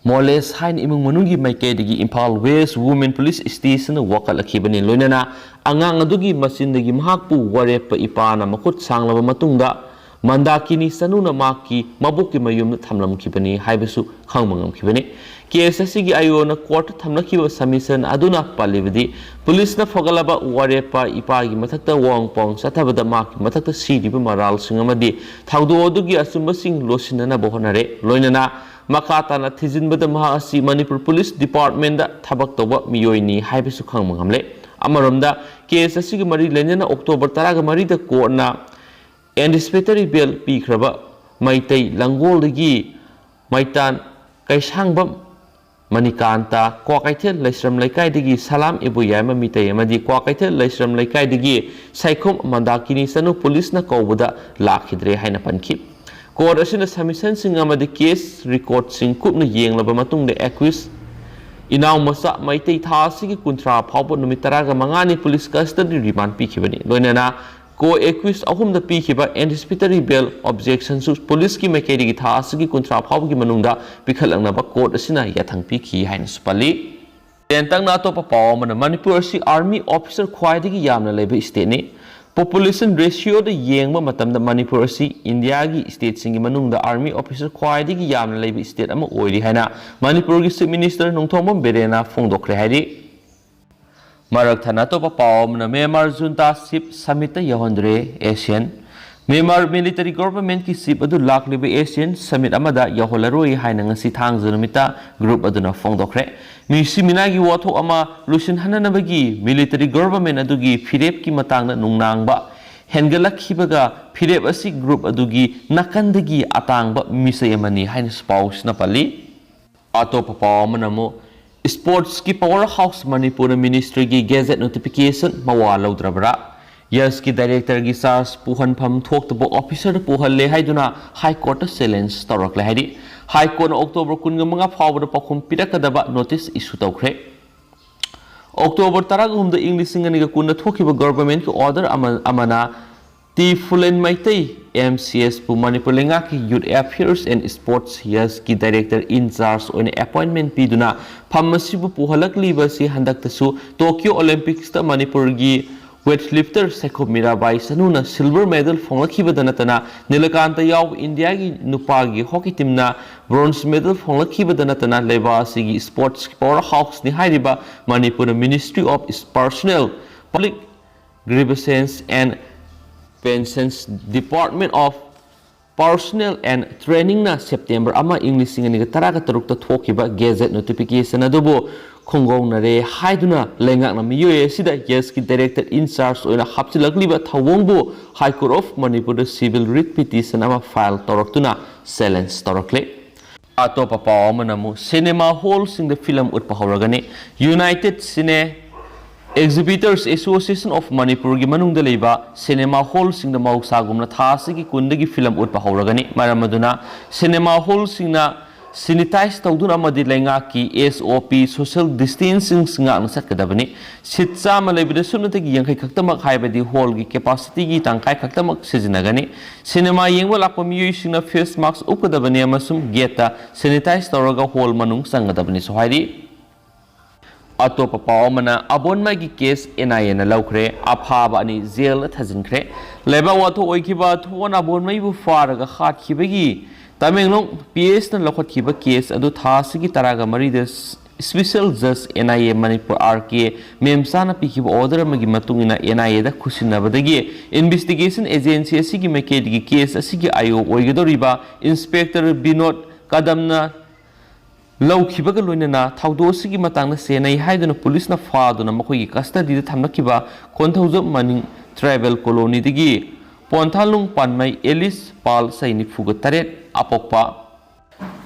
ꯃꯣꯂꯦꯁ ꯍꯥꯏꯅ ꯏꯃꯨꯡ ꯃꯅꯨꯡꯒꯤ ꯃꯥꯏꯀꯩꯗꯒꯤ ꯏꯝꯐꯥꯜ ꯋꯦꯁ ꯋꯨꯃꯦꯟ ꯄꯨꯂꯤꯁ ꯁ꯭ꯇꯦꯁꯟꯗ ꯋꯥꯀꯠꯂꯛꯈꯤꯕꯅꯤ꯫ ꯂꯣꯏꯅꯅ ꯑꯉꯥꯡ ꯑꯗꯨꯒꯤ ꯃꯆꯤꯟꯗꯒꯤ ꯃꯍꯥꯛꯄꯨ ꯋꯥꯔꯦꯞꯄ ꯏꯄꯥꯅ ꯃꯈꯨꯠ ꯁꯥꯡꯂꯕ ꯃꯇꯨꯡꯗ ꯃꯟꯗꯥꯀꯤꯅꯤ ꯆꯅꯨꯅ ꯃꯍꯥꯛꯀꯤ ꯃꯕꯣꯛꯀꯤ ꯃꯌꯨꯝꯗ ꯊꯝꯂꯝꯈꯤꯕꯅꯤ ꯍꯥꯏꯕꯁꯨ ꯈꯪꯕ ꯉꯝꯈꯤꯕꯅꯤ꯫ ꯀꯦꯁ ꯑꯁꯤꯒꯤ ꯑꯥꯏ ꯑꯣꯅ ꯀꯣꯔꯠꯇ ꯊꯝꯂꯛꯈꯤꯕ ꯁꯕꯃꯤꯁꯟ ꯑꯗꯨꯅ ꯄꯜꯂꯤꯕꯗꯤ, ꯄꯨꯂꯤꯁꯅ ꯐꯒꯠꯂꯕ ꯋꯥꯔꯦꯞꯄ ꯏꯄꯥꯒꯤ ꯃꯊꯛꯇ ꯋꯥꯡ ꯄꯥꯎꯡ ꯆꯠꯊꯕꯗ ꯃꯍꯥꯛꯀꯤ ꯃꯊꯛꯇ ꯁꯤꯔꯤꯕ ꯃꯔꯥꯜꯁꯤꯡ ꯑꯃꯗꯤ ꯊꯧꯗꯣꯛ ꯑꯗꯨꯒꯤ ꯑꯆꯨꯝꯕꯁꯤꯡ ꯂꯣꯠꯁꯤꯟꯅꯅꯕ ꯍꯣꯠꯅꯔꯦ꯫ ꯂꯣꯏꯅꯅ ꯃꯈꯥ ꯇꯥꯅ ꯊꯤꯖꯤꯟꯕꯗ ꯃꯍꯥꯛ ꯑꯁꯤ ꯃꯅꯤꯄꯨꯔ ꯄꯨꯂꯤꯁ ꯗꯤꯄꯥꯔꯠꯃꯦꯟꯗ ꯊꯕꯛ ꯇꯧꯕ ꯃꯤꯑꯣꯏꯅꯤ ꯍꯥꯏꯕꯁꯨ ꯈꯪꯕ ꯉꯝꯂꯦ꯫ ꯑꯃꯔꯣꯝꯗ, ꯀꯦꯁ ꯑꯁꯤꯒ ꯃꯔꯤ ꯂꯩꯅꯅ ꯑꯣꯛꯇꯣꯕꯔ ꯇꯔꯥꯒ ꯃꯔꯤꯗ ꯀꯣꯔꯠꯅ ꯑꯦꯟꯇꯤꯁꯤꯄꯦꯇꯔꯤ ꯕꯦꯜ ꯄꯤꯈ꯭ꯔꯕ ꯃꯩꯇꯩ ꯂꯪꯒꯣꯜꯗꯒꯤ ꯃꯩꯇꯥꯟ ꯀꯩꯁꯥꯡꯕꯝ ꯃꯅꯤꯀꯥꯟꯇ, ꯀ꯭ꯋꯥꯀꯩꯊꯦꯜ ꯂꯩꯁ꯭ꯔꯝ ꯂꯩꯀꯥꯏꯗꯒꯤ ꯁꯂꯥꯝ ꯏꯕꯨꯌꯥꯏꯃ ꯃꯤꯇꯩ ꯑꯃꯗꯤ ꯀ꯭ꯋꯥꯀꯩꯊꯦꯜ ꯂꯩꯁ꯭ꯔꯝ ꯂꯩꯀꯥꯏꯗꯒꯤ ꯁꯩꯈꯣꯝ ꯃꯟꯗꯥꯀꯤꯅꯤ ꯆꯅꯨ ꯄꯨꯂꯤꯁꯅ ꯀꯧꯕꯗ ꯂꯥꯛꯈꯤꯗ꯭ꯔꯦ ꯍꯥꯏꯅ ꯄꯟꯈꯤ꯫ ꯀꯣꯔꯠ ꯑꯁꯤꯅ ꯁꯕꯃꯤꯁꯟꯁꯤꯡ ꯑꯃꯗꯤ ꯀꯦꯁ ꯔꯦꯀꯣꯔꯗꯁꯤꯡ ꯀꯨꯞꯅ ꯌꯦꯡꯂꯕ ꯃꯇꯨꯡꯗ, ꯑꯦꯀ꯭ꯌꯨꯁ ꯏꯅꯥꯎꯃꯆꯥ ꯃꯩꯇꯩ ꯊꯥ ꯑꯁꯤꯒꯤ ꯀꯨꯟꯊ꯭ꯔꯥ ꯐꯥꯎꯕ, ꯅꯨꯃꯤꯠ ꯇꯔꯥꯒ ꯃꯉꯥꯅꯤ ꯄꯨꯂꯤꯁ ꯀꯁꯇꯗꯤ ꯔꯤꯃꯥꯟ ꯄꯤꯈꯤꯕꯅꯤ꯫ ꯂꯣꯏꯅꯅ ꯀꯣ ꯑꯦꯀ꯭ꯌꯨꯁ ꯑꯍꯨꯝꯗ ꯄꯤꯈꯤꯕ ꯑꯦꯟꯇꯤꯁꯤꯄꯦꯇꯔꯤ ꯕꯦꯜ ꯑꯣꯕꯖꯦꯛꯁꯟꯁꯨ ꯄꯨꯂꯤꯁꯀꯤ ꯃꯥꯏꯀꯩꯗꯒꯤ ꯊꯥ ꯑꯁꯤꯒꯤ ꯀꯨꯟꯊ꯭ꯔꯥ ꯐꯥꯎꯕꯒꯤ ꯃꯅꯨꯡꯗ ꯄꯤꯈꯠꯂꯛꯅꯕ ꯀꯣꯔꯠ ꯑꯁꯤꯅ ꯌꯥꯊꯪ ꯄꯤꯈꯤ ꯍꯥꯏꯅꯁꯨ ꯄꯜꯂꯤ꯫ ꯇꯦꯟꯇꯛꯅ ꯑꯇꯣꯞꯄ ꯄꯥꯎ ꯑꯃꯅ, ꯃꯅꯤꯄꯨꯔ ꯑꯁꯤ ꯑꯥꯔꯃꯤ ꯑꯣꯐꯤꯁꯔ ꯈ꯭ꯋꯥꯏꯗꯒꯤ ꯌꯥꯝꯅ ꯂꯩꯕ ꯁ꯭ꯇꯦꯠꯅꯤ꯫ ꯄꯣꯄꯨꯂꯦꯁꯟ ꯔꯦꯁꯤꯌꯣꯗ ꯌꯦꯡꯕ ꯃꯇꯝꯗ ꯃꯅꯤꯄꯨꯔ ꯑꯁꯤ ꯏꯟꯗꯤꯌꯥꯒꯤ ꯁ꯭ꯇꯦꯠꯁꯤꯡꯒꯤ ꯃꯅꯨꯡꯗ ꯑꯥꯔꯃꯤ ꯑꯣꯐꯤꯁꯔ ꯈ꯭ꯋꯥꯏꯗꯒꯤ ꯌꯥꯝꯅ ꯂꯩꯕ ꯁ꯭ꯇꯦꯠ ꯑꯃ ꯑꯣꯏꯔꯤ ꯍꯥꯏꯅ ꯃꯅꯤꯄꯨꯔꯒꯤ ꯆꯤꯐ ꯃꯤꯅꯤꯁꯇꯔ ꯅꯣꯡꯊꯣꯝꯕꯝ ꯕꯤꯔꯦꯟꯅ ꯐꯣꯡꯗꯣꯛꯈ꯭ꯔꯦ ꯍꯥꯏꯔꯤ꯫ ꯃꯔꯛ ꯊꯠꯅ ꯑꯇꯣꯞꯄ ꯄꯥꯎ ꯑꯃꯅ, ꯃ꯭ꯌꯥꯟꯃꯥꯔ ꯖꯨꯟꯇꯥ ꯆꯤꯐ ꯁꯃꯤꯠꯇ ꯌꯧꯍꯟꯗ꯭ꯔꯦ ꯑꯦꯁꯤꯌꯥꯟ꯫ ꯃ꯭ꯌꯥꯟꯃꯥꯔ ꯃꯤꯂꯤꯇꯔꯤ ꯒꯣꯚꯔꯟꯃꯦꯟꯠꯀꯤ ꯆꯤꯐ ꯑꯗꯨ ꯂꯥꯛꯂꯤꯕ ꯑꯦꯁꯤꯌꯥꯟ ꯁꯃꯤꯠ ꯑꯃꯗ ꯌꯧꯍꯜꯂꯔꯣꯏ ꯍꯥꯏꯅ ꯉꯁꯤ ꯊꯥꯡꯖ ꯅꯨꯃꯤꯠꯇ ꯒ꯭ꯔꯨꯞ ꯑꯗꯨꯅ ꯐꯣꯡꯗꯣꯛꯈ꯭ꯔꯦ꯫ ꯃꯤꯁꯤ ꯃꯤꯅꯥꯒꯤ ꯋꯥꯊꯣꯛ ꯑꯃ ꯂꯣꯏꯁꯤꯟꯍꯟꯅꯅꯕꯒꯤ ꯃꯤꯂꯤꯇꯔꯤ ꯒꯣꯚꯔꯟꯃꯦꯟꯠ ꯑꯗꯨꯒꯤ ꯐꯤꯔꯦꯞꯀꯤ ꯃꯇꯥꯡꯗ ꯅꯨꯡꯅꯥꯡꯕ ꯍꯦꯟꯒꯠꯂꯛꯈꯤꯕꯒ ꯐꯤꯔꯦꯞ ꯑꯁꯤ ꯒ꯭ꯔꯨꯞ ꯑꯗꯨꯒꯤ ꯅꯥꯀꯟꯗꯒꯤ ꯑꯇꯥꯡꯕ ꯃꯤꯁꯩ ꯑꯃꯅꯤ ꯍꯥꯏꯅꯁꯨ ꯄꯥꯎꯁꯤꯅ ꯄꯜꯂꯤ꯫ ꯑꯇꯣꯞꯄ ꯄꯥꯎ ꯑꯃꯅ ꯑꯃꯨꯛ, ꯁ꯭ꯄꯣꯔꯠꯁꯀꯤ ꯄꯥꯋꯔ ꯍꯥꯎꯁ ꯃꯅꯤꯄꯨꯔꯅ ꯃꯤꯅꯤꯁꯇ꯭ꯔꯤꯒꯤ ꯒꯦꯖꯦꯠ ꯅꯣꯇꯤꯐꯤꯀꯦꯁꯟ ꯃꯋꯥ ꯂꯧꯗ꯭ꯔꯕ꯭ꯔꯥ? ꯌꯁꯀꯤ ꯗꯥꯏꯔꯦꯛꯇꯔꯒꯤ ꯆꯥꯔꯖ ꯄꯨꯍꯟꯐꯝ ꯊꯣꯛꯇꯕ ꯑꯣꯐꯤꯁꯔꯗ ꯄꯨꯍꯜꯂꯦ ꯍꯥꯏꯗꯨꯅ ꯍꯥꯏ ꯀꯣꯔꯠꯇ ꯆꯦꯂꯦꯟꯖ ꯇꯧꯔꯛꯂꯦ ꯍꯥꯏꯔꯤ꯫ ꯍꯥꯏ ꯀꯣꯔꯠꯅ ꯑꯣꯛꯇꯣꯕꯔ ꯀꯨꯟꯒ ꯃꯉꯥ ꯐꯥꯎꯕꯗ ꯄꯥꯎꯈꯨꯝ ꯄꯤꯔꯛꯀꯗꯕ ꯅꯣꯇꯤꯁ ꯏꯁꯨ ꯇꯧꯈ꯭ꯔꯦ꯫ ꯑꯣꯛꯇꯣꯕꯔ ꯇꯔꯥꯒ ꯍꯨꯝꯗꯣꯏ, ꯏꯪ ꯂꯤꯁꯤꯡ ꯑꯅꯤꯒ ꯀꯨꯟꯗ ꯊꯣꯛꯈꯤꯕ ꯒꯚꯔꯟꯃꯦꯟꯠꯀꯤ ꯑꯣꯔꯗꯔ ꯑꯃ, ꯑꯃꯅ T ꯐꯨꯂꯦꯟ Meitei, M C ꯑꯦꯁꯄꯨ Manipur ꯂꯩꯉꯥꯛꯀꯤ Youth Affairs and Sports, ꯌꯁꯀꯤ ꯗꯥꯏꯔꯦꯛꯇꯔ ꯏꯟ ꯆꯥꯔꯖ ꯑꯣꯏꯅ ꯑꯦꯄꯣꯏꯟꯠꯃꯦꯟꯠ ꯄꯤꯗꯨꯅ ꯐꯝ ꯑꯁꯤꯕꯨ ꯄꯨꯍꯜꯂꯛꯂꯤꯕ ꯑꯁꯤ ꯍꯟꯗꯛꯇꯁꯨ ꯇꯣꯀꯤꯌꯣ ꯑꯣꯂꯦꯝꯄꯤꯛꯁꯇ ꯃꯅꯤꯄꯨꯔꯒꯤ ꯋꯦꯠ ꯂꯤꯐꯇꯔ ꯁꯩꯈꯣꯝ ꯃꯤꯔꯥꯕꯥꯏ ꯆꯅꯨꯅ ꯁꯤꯜꯚꯔ ꯃꯦꯗꯜ ꯐꯪꯂꯛꯈꯤꯕꯗ ꯅꯠꯇꯅ, ꯅꯤꯂꯀꯥꯟꯇ ꯌꯥꯎꯕ ꯏꯟꯗꯤꯌꯥꯒꯤ ꯅꯨꯄꯥꯒꯤ ꯍꯣꯀꯤ ꯇꯤꯝꯅ ꯕ꯭ꯔꯣꯟꯖ ꯃꯦꯗꯜ ꯐꯪꯂꯛꯈꯤꯕꯗ ꯅꯠꯇꯅ, ꯂꯩꯕꯥꯛ ꯑꯁꯤꯒꯤ ꯁ꯭ꯄꯣꯔꯠꯁꯀꯤ ꯄꯥꯋꯔ ꯍꯥꯎꯁꯅꯤ ꯍꯥꯏꯔꯤꯕ ꯃꯅꯤꯄꯨꯔꯅ Ministry of Personnel, Public Grievances and Pensions, Department of Personnel and Trainingꯅ ꯁꯦꯞꯇꯦꯝꯕꯔ ꯑꯃ, ꯏꯪ ꯂꯤꯁꯤꯡ ꯑꯅꯤꯒ ꯇꯔꯥꯒ ꯇꯔꯨꯛꯇ ꯊꯣꯛꯈꯤꯕ ꯒꯦꯖꯦꯠ ꯅꯣꯇꯤꯐꯤꯀꯦꯁꯟ ꯑꯗꯨꯕꯨ ꯈꯣꯡꯒꯧꯅꯔꯦ ꯍꯥꯏꯗꯨꯅ ꯂꯩꯉꯥꯛꯅ ꯃꯤꯑꯣꯏ ꯑꯁꯤꯗ ꯌꯁꯀꯤ ꯗꯥꯏꯔꯦꯛꯇꯔ ꯏꯟ ꯆꯥꯔꯖ ꯑꯣꯏꯅ ꯍꯥꯞꯆꯤꯜꯂꯛꯂꯤꯕ ꯊꯧꯑꯣꯡꯕꯨ ꯍꯥꯏ ꯀꯣꯔꯠ ꯑꯣꯐ ꯃꯅꯤꯄꯨꯔꯗ ꯁꯤꯚꯤꯜ ꯔꯤꯠ ꯄꯤꯇꯤꯁꯟ ꯑꯃ ꯐꯥꯏꯜ ꯇꯧꯔꯛꯇꯨꯅ ꯆꯦꯂꯦꯟꯖ ꯇꯧꯔꯛꯂꯦ꯫ ꯑꯇꯣꯞꯄ ꯄꯥꯎ ꯑꯃꯅ ꯑꯃꯨꯛ ꯁꯤꯅꯦꯃꯥ ꯍꯣꯜꯁꯤꯡꯗ ꯐꯤꯂꯝ ꯎꯠꯄ ꯍꯧꯔꯒꯅꯤ꯫ United Cine Exhibitors Association of ꯃꯅꯤꯄꯨꯔꯒꯤ ꯃꯅꯨꯡꯗ ꯂꯩꯕ ꯁꯤꯅꯦꯃꯥ ꯍꯣꯜꯁꯤꯡꯗ ꯃꯍꯧꯁꯥꯒꯨꯝꯅ ꯊꯥ ꯑꯁꯤꯒꯤ ꯀꯨꯟꯗꯒꯤ ꯐꯤꯂꯝ ꯎꯠꯄ ꯍꯧꯔꯒꯅꯤ꯫ ꯃꯔꯝ ꯑꯗꯨꯅ ꯁꯤꯅꯦꯃꯥ ꯍꯣꯜꯁꯤꯡꯅ ꯁꯦꯅꯤꯇꯥꯏꯖ ꯇꯧꯗꯨꯅ ꯑꯃꯗꯤ ꯂꯩꯉꯥꯛꯀꯤ S O P, social distancing ꯉꯥꯛꯅ ꯆꯠꯀꯗꯕꯅꯤ꯫ ꯁꯤꯠ ꯆꯥꯝꯃ ꯂꯩꯕꯗ ꯁꯨꯞꯅꯇꯒꯤ ꯌꯥꯡꯈꯩ ꯈꯛꯇꯃꯛ, ꯍꯥꯏꯕꯗꯤ ꯍꯣꯜꯒꯤ ꯀꯦꯄꯥꯁꯤꯇꯤꯒꯤ ꯇꯪꯈꯥꯏ ꯈꯛꯇꯃꯛ ꯁꯤꯖꯤꯟꯅꯒꯅꯤ꯫ ꯁꯤꯅꯦꯃꯥ ꯌꯦꯡꯕ ꯂꯥꯛꯄ ꯃꯤꯑꯣꯏꯁꯤꯡꯅ ꯐꯦꯁ ꯃꯥꯛꯁ ꯎꯞꯀꯗꯕꯅꯤ ꯑꯃꯁꯨꯡ ꯒꯦꯠꯇ ꯁꯦꯅꯤꯇꯥꯏꯖ ꯇꯧꯔꯒ ꯍꯣꯜ ꯃꯅꯨꯡ ꯆꯪꯒꯗꯕꯅꯤꯁꯨ ꯍꯥꯏꯔꯤ꯫ ꯑꯇꯣꯞꯄ ꯄꯥꯎ ꯑꯃꯅ, ꯑꯕꯣꯟꯃꯩꯒꯤ ꯀꯦꯁ N I Aꯅ ꯂꯧꯈ꯭ꯔꯦ, ꯑꯐꯥꯕ ꯑꯅꯤ ꯖꯦꯜꯗ ꯊꯥꯖꯤꯟꯈ꯭ꯔꯦ꯫ ꯂꯩꯕꯥꯛ ꯋꯥꯊꯣꯛ ꯑꯣꯏꯈꯤꯕ ꯊꯣꯟ ꯑꯕꯣꯟꯃꯩꯕꯨ ꯐꯥꯔꯒ ꯍꯥꯠꯈꯤꯕꯒꯤ ꯇꯃꯦꯡꯂꯣꯡ P S ꯅ ꯂꯧꯈꯠꯈꯤꯕ ꯀꯦꯁ ꯑꯗꯨ ꯊꯥ ꯑꯁꯤꯒꯤ ꯇꯔꯥꯒ ꯃꯔꯤꯗ Special Judge N I A Manipur R K ꯃꯦꯝꯆꯥꯅ ꯄꯤꯈꯤꯕ ꯑꯣꯔꯗꯔ ꯑꯃꯒꯤ ꯃꯇꯨꯡ ꯏꯟꯅ N I A ꯗ ꯈꯨꯠꯁꯤꯟꯅꯕꯗꯒꯤ ꯏꯟꯚꯦꯁꯇꯤꯒꯦꯁꯟ ꯑꯦꯖꯦꯟꯁꯤ ꯑꯁꯤꯒꯤ ꯃꯥꯏꯀꯩꯗꯒꯤ ꯀꯦꯁ ꯑꯁꯤꯒꯤ I O ꯑꯣꯏꯒꯗꯧꯔꯤꯕ ꯏꯟꯁꯄꯦꯛꯇꯔ ꯕꯤꯅꯣꯗ ꯀꯗꯝꯅ ꯂꯧꯈꯤꯕꯒ ꯂꯣꯏꯅꯅ ꯊꯧꯗꯣꯛ ꯑꯁꯤꯒꯤ ꯃꯇꯥꯡꯗ ꯆꯦꯟꯅꯩ ꯍꯥꯏꯗꯨꯅ ꯄꯨꯂꯤꯁꯅ ꯐꯥꯗꯨꯅ ꯃꯈꯣꯏꯒꯤ ꯀꯁꯇꯗꯤꯗ ꯊꯝꯂꯛꯈꯤꯕ ꯀꯣꯟꯊꯧꯖꯝ ꯃꯅꯤꯡ ꯇ꯭ꯔꯥꯏꯕꯦꯜ ꯀꯣꯂꯣꯅꯤꯗꯒꯤ ꯄꯣꯟꯊꯥꯂꯨꯡ ꯄꯥꯟꯃꯩ ꯑꯦꯂꯤꯁ ꯄꯥꯜ, ꯆꯍꯤ ꯅꯤꯐꯨꯒ ꯇꯔꯦꯠ, ꯑꯄꯣꯛꯄ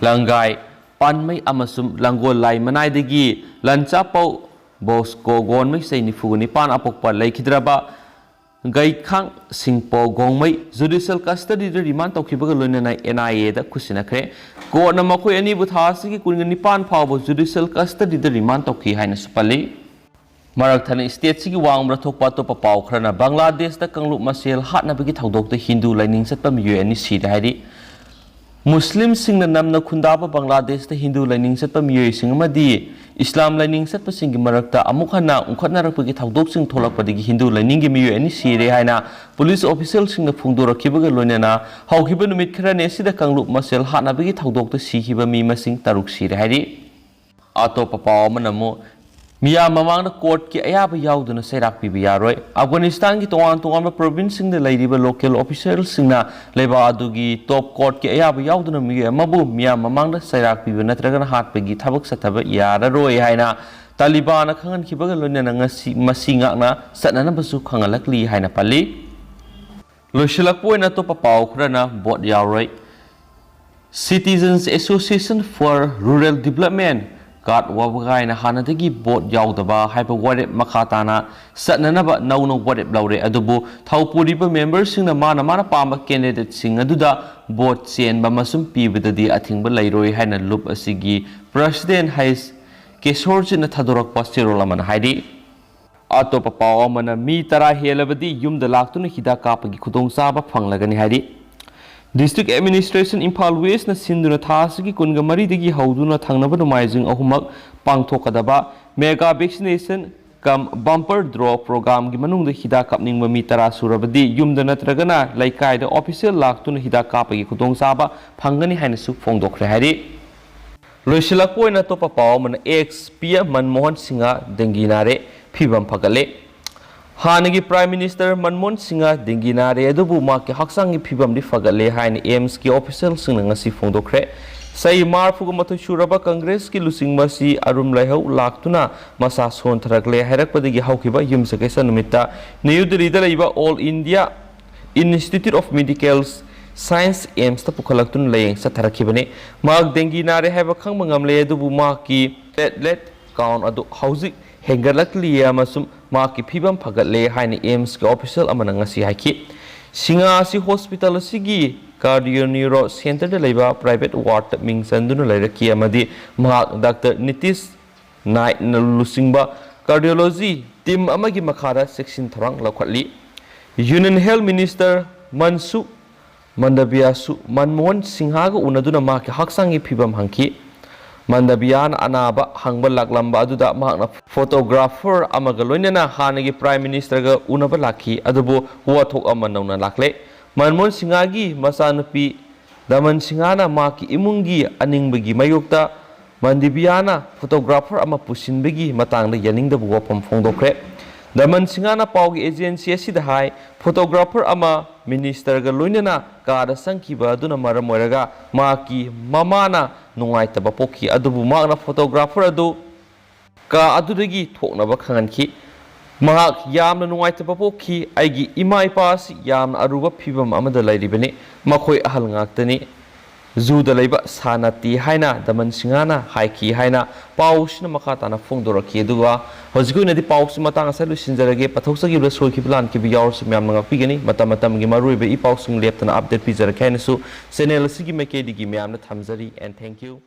ꯂꯪꯒꯥꯏ ꯄꯥꯟꯃꯩ ꯑꯃꯁꯨꯡ ꯂꯪꯒꯣꯜ ꯂꯥꯏ ꯃꯅꯥꯏꯗꯒꯤ ꯂꯟꯆꯥꯄꯧ ꯕꯣꯁꯀꯣ ꯒꯣꯟꯃꯩ, ꯆꯍꯤ ꯅꯤꯐꯨꯒ ꯅꯤꯄꯥꯟ, ꯑꯄꯣꯛꯄ ꯂꯩꯈꯤꯗ꯭ꯔꯕ ꯒꯩꯈꯥꯡ ꯁꯤꯡꯄꯣ ꯒꯣꯡꯃꯩ ꯖꯨꯗꯤꯁꯤꯌꯦꯜ ꯀꯁꯇꯗꯤꯗ ꯔꯤꯃꯥꯟ ꯇꯧꯈꯤꯕꯒ ꯂꯣꯏꯅꯅ ꯑꯦꯟ ꯑꯥꯏ ꯑꯦꯗ ꯈꯨꯠꯁꯤꯟꯅꯈ꯭ꯔꯦ꯫ ꯀꯣꯔꯠꯅ ꯃꯈꯣꯏ ꯑꯅꯤꯕꯨ ꯊꯥ ꯑꯁꯤꯒꯤ ꯀꯨꯟꯒ ꯅꯤꯄꯥꯟ ꯐꯥꯎꯕ ꯖꯨꯗꯤꯁꯤꯌꯦꯜ ꯀꯁꯇꯗꯤꯗ ꯔꯤꯃꯥꯟ ꯇꯧꯈꯤ ꯍꯥꯏꯅꯁꯨ ꯄꯜꯂꯤ꯫ ꯃꯔꯛ ꯊꯠꯅ ꯁ꯭ꯇꯦꯠꯁꯤꯒꯤ ꯋꯥꯡꯃꯗ ꯊꯣꯛꯄ ꯑꯇꯣꯞꯄ ꯄꯥꯎ ꯈꯔꯅ ꯕꯪꯒ꯭ꯂꯥꯗꯦꯁꯇ ꯀꯥꯡꯂꯨꯞ ꯃꯁꯦꯜ ꯍꯥꯠꯅꯕꯒꯤ ꯊꯧꯗꯣꯛꯇ ꯍꯤꯟꯗꯨ ꯂꯥꯏꯅꯤꯡ ꯆꯠꯄ ꯃꯤꯑꯣꯏ ꯑꯅꯤ ꯁꯤꯔꯦ ꯍꯥꯏꯔꯤ꯫ ꯃꯨꯁꯂꯤꯝꯁꯤꯡꯅ ꯅꯝꯅ ꯈꯨꯟꯗꯥꯕ ꯕꯪꯒ꯭ꯂꯥꯗꯦꯁꯇ ꯍꯤꯟꯗꯨ ꯂꯥꯏꯅꯤꯡ ꯆꯠꯄ ꯃꯤꯑꯣꯏꯁꯤꯡ ꯑꯃꯗꯤ ꯏꯁꯂꯥꯝ ꯂꯥꯏꯅꯤꯡ ꯆꯠꯄꯁꯤꯡꯒꯤ ꯃꯔꯛꯇ ꯑꯃꯨꯛ ꯍꯟꯅ ꯎꯪꯈꯠꯅꯔꯛꯄꯒꯤ ꯊꯧꯗꯣꯛꯁꯤꯡ ꯊꯣꯛꯂꯛꯄꯗꯒꯤ ꯍꯤꯟꯗꯨ ꯂꯥꯏꯅꯤꯡꯒꯤ ꯃꯤꯑꯣꯏ ꯑꯅꯤ ꯁꯤꯔꯦ ꯍꯥꯏꯅ ꯄꯨꯂꯤꯁ ꯑꯣꯐꯤꯁꯤꯌꯦꯜꯁꯤꯡꯅ ꯐꯣꯡꯗꯣꯔꯛꯈꯤꯕꯒ ꯂꯣꯏꯅꯅ ꯍꯧꯈꯤꯕ ꯅꯨꯃꯤꯠ ꯈꯔꯅꯤ ꯑꯁꯤꯗ ꯀꯥꯡꯂꯨꯞ ꯃꯁꯦꯜ ꯍꯥꯠꯅꯕꯒꯤ ꯊꯧꯗꯣꯛꯇ ꯁꯤꯈꯤꯕ ꯃꯤ ꯃꯁꯤꯡ ꯇꯔꯨꯛ ꯁꯤꯔꯦ ꯍꯥꯏꯔꯤ꯫ ꯑꯇꯣꯞꯄ ꯄꯥꯎ ꯑꯃꯅ ꯑꯃꯨꯛ ꯃꯤꯌꯥꯝ ꯃꯃꯥꯡꯗ ꯀꯣꯔꯠꯀꯤ ꯑꯌꯥꯕ ꯌꯥꯎꯗꯅ ꯆꯩꯔꯥꯛ ꯄꯤꯕ ꯌꯥꯔꯣꯏ꯫ ꯑꯐꯒꯥꯅꯤꯁꯇꯥꯟꯒꯤ ꯇꯣꯉꯥꯟ ꯇꯣꯉꯥꯟꯕ ꯄ꯭ꯔꯣꯚꯤꯟꯁꯁꯤꯡꯗ ꯂꯩꯔꯤꯕ ꯂꯣꯀꯦꯜ ꯑꯣꯐꯤꯁꯤꯌꯦꯜꯁꯤꯡꯅ ꯂꯩꯕꯥꯛ ꯑꯗꯨꯒꯤ ꯇꯣꯞ ꯀꯣꯔꯠꯀꯤ ꯑꯌꯥꯕ ꯌꯥꯎꯗꯅ ꯃꯤꯑꯣꯏ ꯑꯃꯕꯨ ꯃꯤꯌꯥꯝ ꯃꯃꯥꯡꯗ ꯆꯩꯔꯥꯛ ꯄꯤꯕ ꯅꯠꯇ꯭ꯔꯒꯅ ꯍꯥꯠꯄꯒꯤ ꯊꯕꯛ ꯆꯠꯊꯕ ꯌꯥꯔꯔꯣꯏ ꯍꯥꯏꯅ ꯇꯥꯂꯤꯕꯥꯟꯅ ꯈꯪꯍꯟꯈꯤꯕꯒ ꯂꯣꯏꯅꯅ ꯉꯁꯤ ꯃꯁꯤ ꯉꯥꯛꯅ ꯆꯠꯅꯅꯕꯁꯨ ꯈꯪꯍꯜꯂꯛꯂꯤ ꯍꯥꯏꯅ ꯄꯜꯂꯤ꯫ ꯂꯣꯏꯁꯤꯜꯂꯛꯄ ꯑꯣꯏꯅ ꯑꯇꯣꯞꯄ ꯄꯥꯎ ꯈꯔꯅ ꯚꯣꯠ ꯌꯥꯎꯔꯣꯏ꯫ Citizens Association for Rural Development, ꯀꯥꯠ ꯋꯥꯕꯒꯥꯏꯅ ꯍꯥꯟꯅꯗꯒꯤ ꯚꯣꯠ ꯌꯥꯎꯗꯕ ꯍꯥꯏꯕ ꯋꯥꯔꯦꯞ ꯃꯈꯥ ꯇꯥꯅ ꯆꯠꯅꯅꯕ ꯅꯧꯅ ꯋꯥꯔꯦꯞ ꯂꯧꯔꯦ꯫ ꯑꯗꯨꯕꯨ ꯊꯧꯄꯨꯔꯤꯕ ꯃꯦꯝꯕꯔꯁꯤꯡꯅ ꯃꯥꯅ ꯃꯥꯅ ꯄꯥꯝꯕ ꯀꯦꯟꯗꯤꯗꯦꯠꯁꯤꯡ ꯑꯗꯨꯗ ꯚꯣꯠ ꯆꯦꯟꯕ ꯑꯃꯁꯨꯡ ꯄꯤꯕꯗꯗꯤ ꯑꯊꯤꯡꯕ ꯂꯩꯔꯣꯏ ꯍꯥꯏꯅ ꯂꯨꯞ ꯑꯁꯤꯒꯤ ꯄ꯭ꯔꯁꯤꯗꯦꯟ ꯍꯩꯁ ꯀꯦꯁꯣꯔꯖꯤꯠꯅ ꯊꯥꯗꯣꯔꯛꯄ ꯆꯦꯔꯣꯜ ꯑꯃꯅ ꯍꯥꯏꯔꯤ꯫ ꯑꯇꯣꯞꯄ ꯄꯥꯎ ꯑꯃꯅ ꯃꯤ ꯇꯔꯥ ꯍꯦꯜꯂꯕꯗꯤ ꯌꯨꯝꯗ ꯂꯥꯛꯇꯨꯅ ꯍꯤꯗꯥꯛ ꯀꯥꯞꯄꯒꯤ ꯈꯨꯗꯣꯡꯆꯥꯕ ꯐꯪꯂꯒꯅꯤ ꯍꯥꯏꯔꯤ꯫ ꯗꯤꯁꯇ꯭ꯔꯤꯛ ꯑꯦꯗꯃꯤꯅꯤꯁꯇ꯭ꯔꯦꯁꯟ ꯏꯝꯐꯥꯜ ꯋꯦꯁꯅ ꯁꯤꯟꯗꯨꯅ ꯊꯥ ꯑꯁꯤꯒꯤ ꯀꯨꯟꯒ ꯃꯔꯤꯗꯒꯤ ꯍꯧꯗꯨꯅ ꯊꯪꯅꯕ ꯅꯣꯡꯃꯥꯏꯖꯤꯡ ꯑꯍꯨꯝꯃꯛ ꯄꯥꯡꯊꯣꯛꯀꯗꯕ ꯃꯦꯒꯥ ꯚꯦꯛꯁꯤꯅꯦꯁꯟ ꯀꯝ ꯕꯝꯄꯔ ꯗ꯭ꯔꯣ ꯄ꯭ꯔꯣꯒ꯭ꯔꯥꯝꯒꯤ ꯃꯅꯨꯡꯗ ꯍꯤꯗꯥꯛ ꯀꯥꯞꯅꯤꯡꯕ ꯃꯤ ꯇꯔꯥ ꯁꯨꯔꯕꯗꯤ ꯌꯨꯝꯗ ꯅꯠꯇ꯭ꯔꯒꯅ ꯂꯩꯀꯥꯏꯗ ꯑꯣꯐꯤꯁꯤꯌꯦꯜ ꯂꯥꯛꯇꯨꯅ ꯍꯤꯗꯥꯛ ꯀꯥꯞꯄꯒꯤ ꯈꯨꯗꯣꯡꯆꯥꯕ ꯐꯪꯒꯅꯤ ꯍꯥꯏꯅꯁꯨ ꯐꯣꯡꯗꯣꯛꯈ꯭ꯔꯦ ꯍꯥꯏꯔꯤ꯫ ꯂꯣꯏꯁꯤꯜꯂꯛꯄ ꯑꯣꯏꯅ ꯑꯇꯣꯞꯄ ꯄꯥꯎ ꯑꯃꯅ, X P M Manmohan Singh ꯗꯦꯡꯒꯤ ꯅꯥꯔꯦ, ꯐꯤꯕꯝ ꯐꯒꯠꯂꯦ꯫ ꯍꯥꯟꯅꯒꯤ ꯄ꯭ꯔꯥꯏꯝ ꯃꯤꯅꯤꯁꯇꯔ ꯃꯟꯃꯣꯍꯟ ꯁꯤꯡꯍ ꯗꯦꯡꯒꯤ ꯅꯥꯔꯦ, ꯑꯗꯨꯕꯨ ꯃꯍꯥꯛꯀꯤ ꯍꯛꯆꯥꯡꯒꯤ ꯐꯤꯕꯝꯗꯤ ꯐꯒꯠꯂꯦ ꯍꯥꯏꯅ ꯑꯦꯝꯁꯀꯤ ꯑꯣꯐꯤꯁꯤꯌꯦꯜꯁꯤꯡꯅ ꯉꯁꯤ ꯐꯣꯡꯗꯣꯛꯈ꯭ꯔꯦ꯫ ꯆꯍꯤ ꯃꯔꯤꯐꯨꯒ ꯃꯥꯊꯣꯏ ꯁꯨꯔꯕ ꯀꯪꯒ꯭ꯔꯦꯁꯀꯤ ꯂꯨꯆꯤꯡꯕ ꯑꯁꯤ ꯑꯔꯨꯝ ꯂꯥꯏꯍꯧ ꯂꯥꯛꯇꯨꯅ ꯃꯁꯥ ꯁꯣꯟꯊꯔꯛꯂꯦ ꯍꯥꯏꯔꯛꯄꯗꯒꯤ ꯍꯧꯈꯤꯕ ꯌꯨꯝꯁꯀꯩꯁ ꯅꯨꯃꯤꯠꯇ ꯅ꯭ꯌꯨ ꯗꯤꯜꯂꯤꯗ ꯂꯩꯕ all India institute of medical science, ꯑꯦꯝꯁꯇ ꯄꯨꯈꯠꯂꯛꯇꯨꯅ ꯂꯥꯌꯦꯡ ꯆꯠꯊꯔꯛꯈꯤꯕꯅꯤ꯫ ꯃꯍꯥꯛ ꯗꯦꯡꯒꯤ ꯅꯥꯔꯦ ꯍꯥꯏꯕ ꯈꯪꯕ ꯉꯝꯂꯦ, ꯑꯗꯨꯕꯨ ꯃꯍꯥꯛꯀꯤ ꯄ꯭ꯂꯦꯠꯂꯦꯠ ꯀꯥꯎꯟ ꯑꯗꯨ ꯍꯧꯖꯤꯛ ꯍꯦꯟꯒꯠꯂꯛꯂꯤ ꯑꯃꯁꯨꯡ ꯃꯍꯥꯛꯀꯤ ꯐꯤꯕꯝ ꯐꯒꯠꯂꯦ ꯍꯥꯏꯅ ꯑꯦꯝꯁꯀꯤ ꯑꯣꯐꯤꯁꯤꯌꯦꯜ ꯑꯃꯅ ꯉꯁꯤ ꯍꯥꯏꯈꯤ꯫ ꯁꯤꯡꯍ ꯑꯁꯤ ꯍꯣꯁꯄꯤꯇꯥꯜ ꯑꯁꯤꯒꯤ ꯀꯥꯔꯗꯤꯑꯣ ꯅ꯭ꯌꯨꯔꯣ ꯁꯦꯟꯇꯔꯗ ꯂꯩꯕ ꯄ꯭ꯔꯥꯏꯚꯦꯠ ꯋꯥꯔꯗꯇ ꯃꯤꯡ ꯆꯟꯗꯨꯅ ꯂꯩꯔꯛꯈꯤ ꯑꯃꯗꯤ ꯃꯍꯥꯛ ꯗꯥꯛꯇꯔ ꯅꯤꯇꯤꯁ ꯅꯥꯏꯛꯅ ꯂꯨꯆꯤꯡꯕ ꯀꯥꯔꯗꯤꯑꯣꯂꯣꯖꯤ ꯇꯤꯝ ꯑꯃꯒꯤ ꯃꯈꯥꯗ ꯆꯦꯛꯁꯤꯟ ꯊꯧꯔꯥꯡ ꯂꯧꯈꯠꯂꯤ꯫ ꯌꯨꯅꯤꯌꯟ ꯍꯦꯜꯊ ꯃꯤꯅꯤꯁꯇꯔ ꯃꯟꯁꯨꯈ ꯃꯟꯗꯕꯤꯌꯥꯁꯨ ꯃꯟꯃꯣꯍꯟ ꯁꯤꯡꯍꯒ ꯎꯅꯗꯨꯅ ꯃꯍꯥꯛꯀꯤ ꯍꯛꯆꯥꯡꯒꯤ ꯐꯤꯕꯝ ꯍꯪꯈꯤ꯫ ꯃꯟꯗꯕꯤꯌꯥꯅ ꯑꯅꯥꯕ ꯍꯪꯕ ꯂꯥꯛꯂꯝꯕ ꯑꯗꯨꯗ ꯃꯍꯥꯛꯅ ꯐꯣꯇꯣꯒ꯭ꯔꯥꯐꯔ ꯑꯃꯒ ꯂꯣꯏꯅꯅ ꯍꯥꯟꯅꯒꯤ ꯄ꯭ꯔꯥꯏꯝ ꯃꯤꯅꯤꯁꯇꯔꯒ ꯎꯅꯕ ꯂꯥꯛꯈꯤ, ꯑꯗꯨꯕꯨ ꯋꯥꯊꯣꯛ ꯑꯃ ꯅꯧꯅ ꯂꯥꯛꯂꯦ꯫ ꯃꯟꯃꯣꯍꯟ ꯁꯤꯡꯍꯒꯤ ꯃꯆꯥꯅꯨꯄꯤ ꯗꯃꯟ ꯁꯤꯡꯍꯅ ꯃꯍꯥꯛꯀꯤ ꯏꯃꯨꯡꯒꯤ ꯑꯅꯤꯡꯕꯒꯤ ꯃꯥꯌꯣꯛꯇ ꯃꯟꯗꯤꯕꯤꯌꯥꯅ ꯐꯣꯇꯣꯒ꯭ꯔꯥꯐꯔ ꯑꯃ ꯄꯨꯁꯤꯟꯕꯒꯤ ꯃꯇꯥꯡꯗ ꯌꯥꯅꯤꯡꯗꯕ ꯋꯥꯐꯝ ꯐꯣꯡꯗꯣꯛꯈ꯭ꯔꯦ꯫ ꯗꯃꯟ ꯁꯤꯡꯍꯅ ꯄꯥꯎꯒꯤ ꯑꯦꯖꯦꯟꯁꯤ ꯑꯁꯤꯗ ꯍꯥꯏ, ꯐꯣꯇꯣꯒ꯭ꯔꯥꯐꯔ ꯑꯃ ꯃꯤꯅꯤꯁꯇꯔꯒ ꯂꯣꯏꯅꯅ ꯀꯥꯗ ꯆꯪꯈꯤꯕ ꯑꯗꯨꯅ ꯃꯔꯝ ꯑꯣꯏꯔꯒ ꯃꯍꯥꯛꯀꯤ ꯃꯃꯥꯅ ꯅꯨꯡꯉꯥꯏꯇꯕ ꯄꯣꯛꯈꯤ, ꯑꯗꯨꯕꯨ ꯃꯍꯥꯛꯅ ꯐꯣꯇꯣꯒ꯭ꯔꯥꯐꯔ ꯑꯗꯨ ꯀꯥ ꯑꯗꯨꯗꯒꯤ ꯊꯣꯛꯅꯕ ꯈꯪꯍꯟꯈꯤ꯫ ꯃꯍꯥꯛ ꯌꯥꯝꯅ ꯅꯨꯡꯉꯥꯏꯇꯕ ꯄꯣꯛꯈꯤ꯫ ꯑꯩꯒꯤ ꯏꯃꯥ ꯏꯄꯥ ꯑꯁꯤ ꯌꯥꯝꯅ ꯑꯔꯨꯕ ꯐꯤꯕꯝ ꯑꯃꯗ ꯂꯩꯔꯤꯕꯅꯤ꯫ ꯃꯈꯣꯏ ꯑꯍꯜ ꯉꯥꯛꯇꯅꯤ꯫ ꯖꯨꯗ ꯂꯩꯕ ꯁꯥ ꯅꯠꯇꯦ ꯍꯥꯏꯅ ꯗꯃꯟ ꯁꯤꯡꯍꯅ ꯍꯥꯏꯈꯤ ꯍꯥꯏꯅ ꯄꯥꯎꯁꯤꯅ ꯃꯈꯥ ꯇꯥꯅ ꯐꯣꯡꯗꯣꯔꯛꯈꯤ꯫ ꯑꯗꯨꯒ ꯍꯧꯖꯤꯛꯀꯤ ꯑꯣꯏꯅꯗꯤ ꯄꯥꯎꯁꯤ ꯃꯇꯥꯡ ꯑꯁꯤꯗ ꯂꯣꯏꯁꯤꯟꯖꯔꯒꯦ꯫ ꯄꯊꯣꯛꯆꯈꯤꯕꯗ ꯁꯣꯏꯈꯤꯕ ꯂꯥꯟꯈꯤꯕ ꯌꯥꯎꯔꯁꯨ ꯃꯌꯥꯝꯅ ꯉꯥꯛꯄꯤꯒꯅꯤ꯫ ꯃꯇꯝ ꯃꯇꯝꯒꯤ ꯃꯔꯨꯑꯣꯏꯕ ꯏ ꯄꯥꯎꯁꯤꯡ ꯂꯦꯞꯇꯅ ꯑꯞꯗꯦꯠ ꯄꯤꯖꯔꯛꯀꯦ ꯍꯥꯏꯅꯁꯨ ꯆꯦꯅꯦꯜ ꯑꯁꯤꯒꯤ ꯃꯥꯏꯀꯩꯗꯒꯤ ꯃꯌꯥꯝꯗ ꯊꯝꯖꯔꯤ꯫ And thank you꯫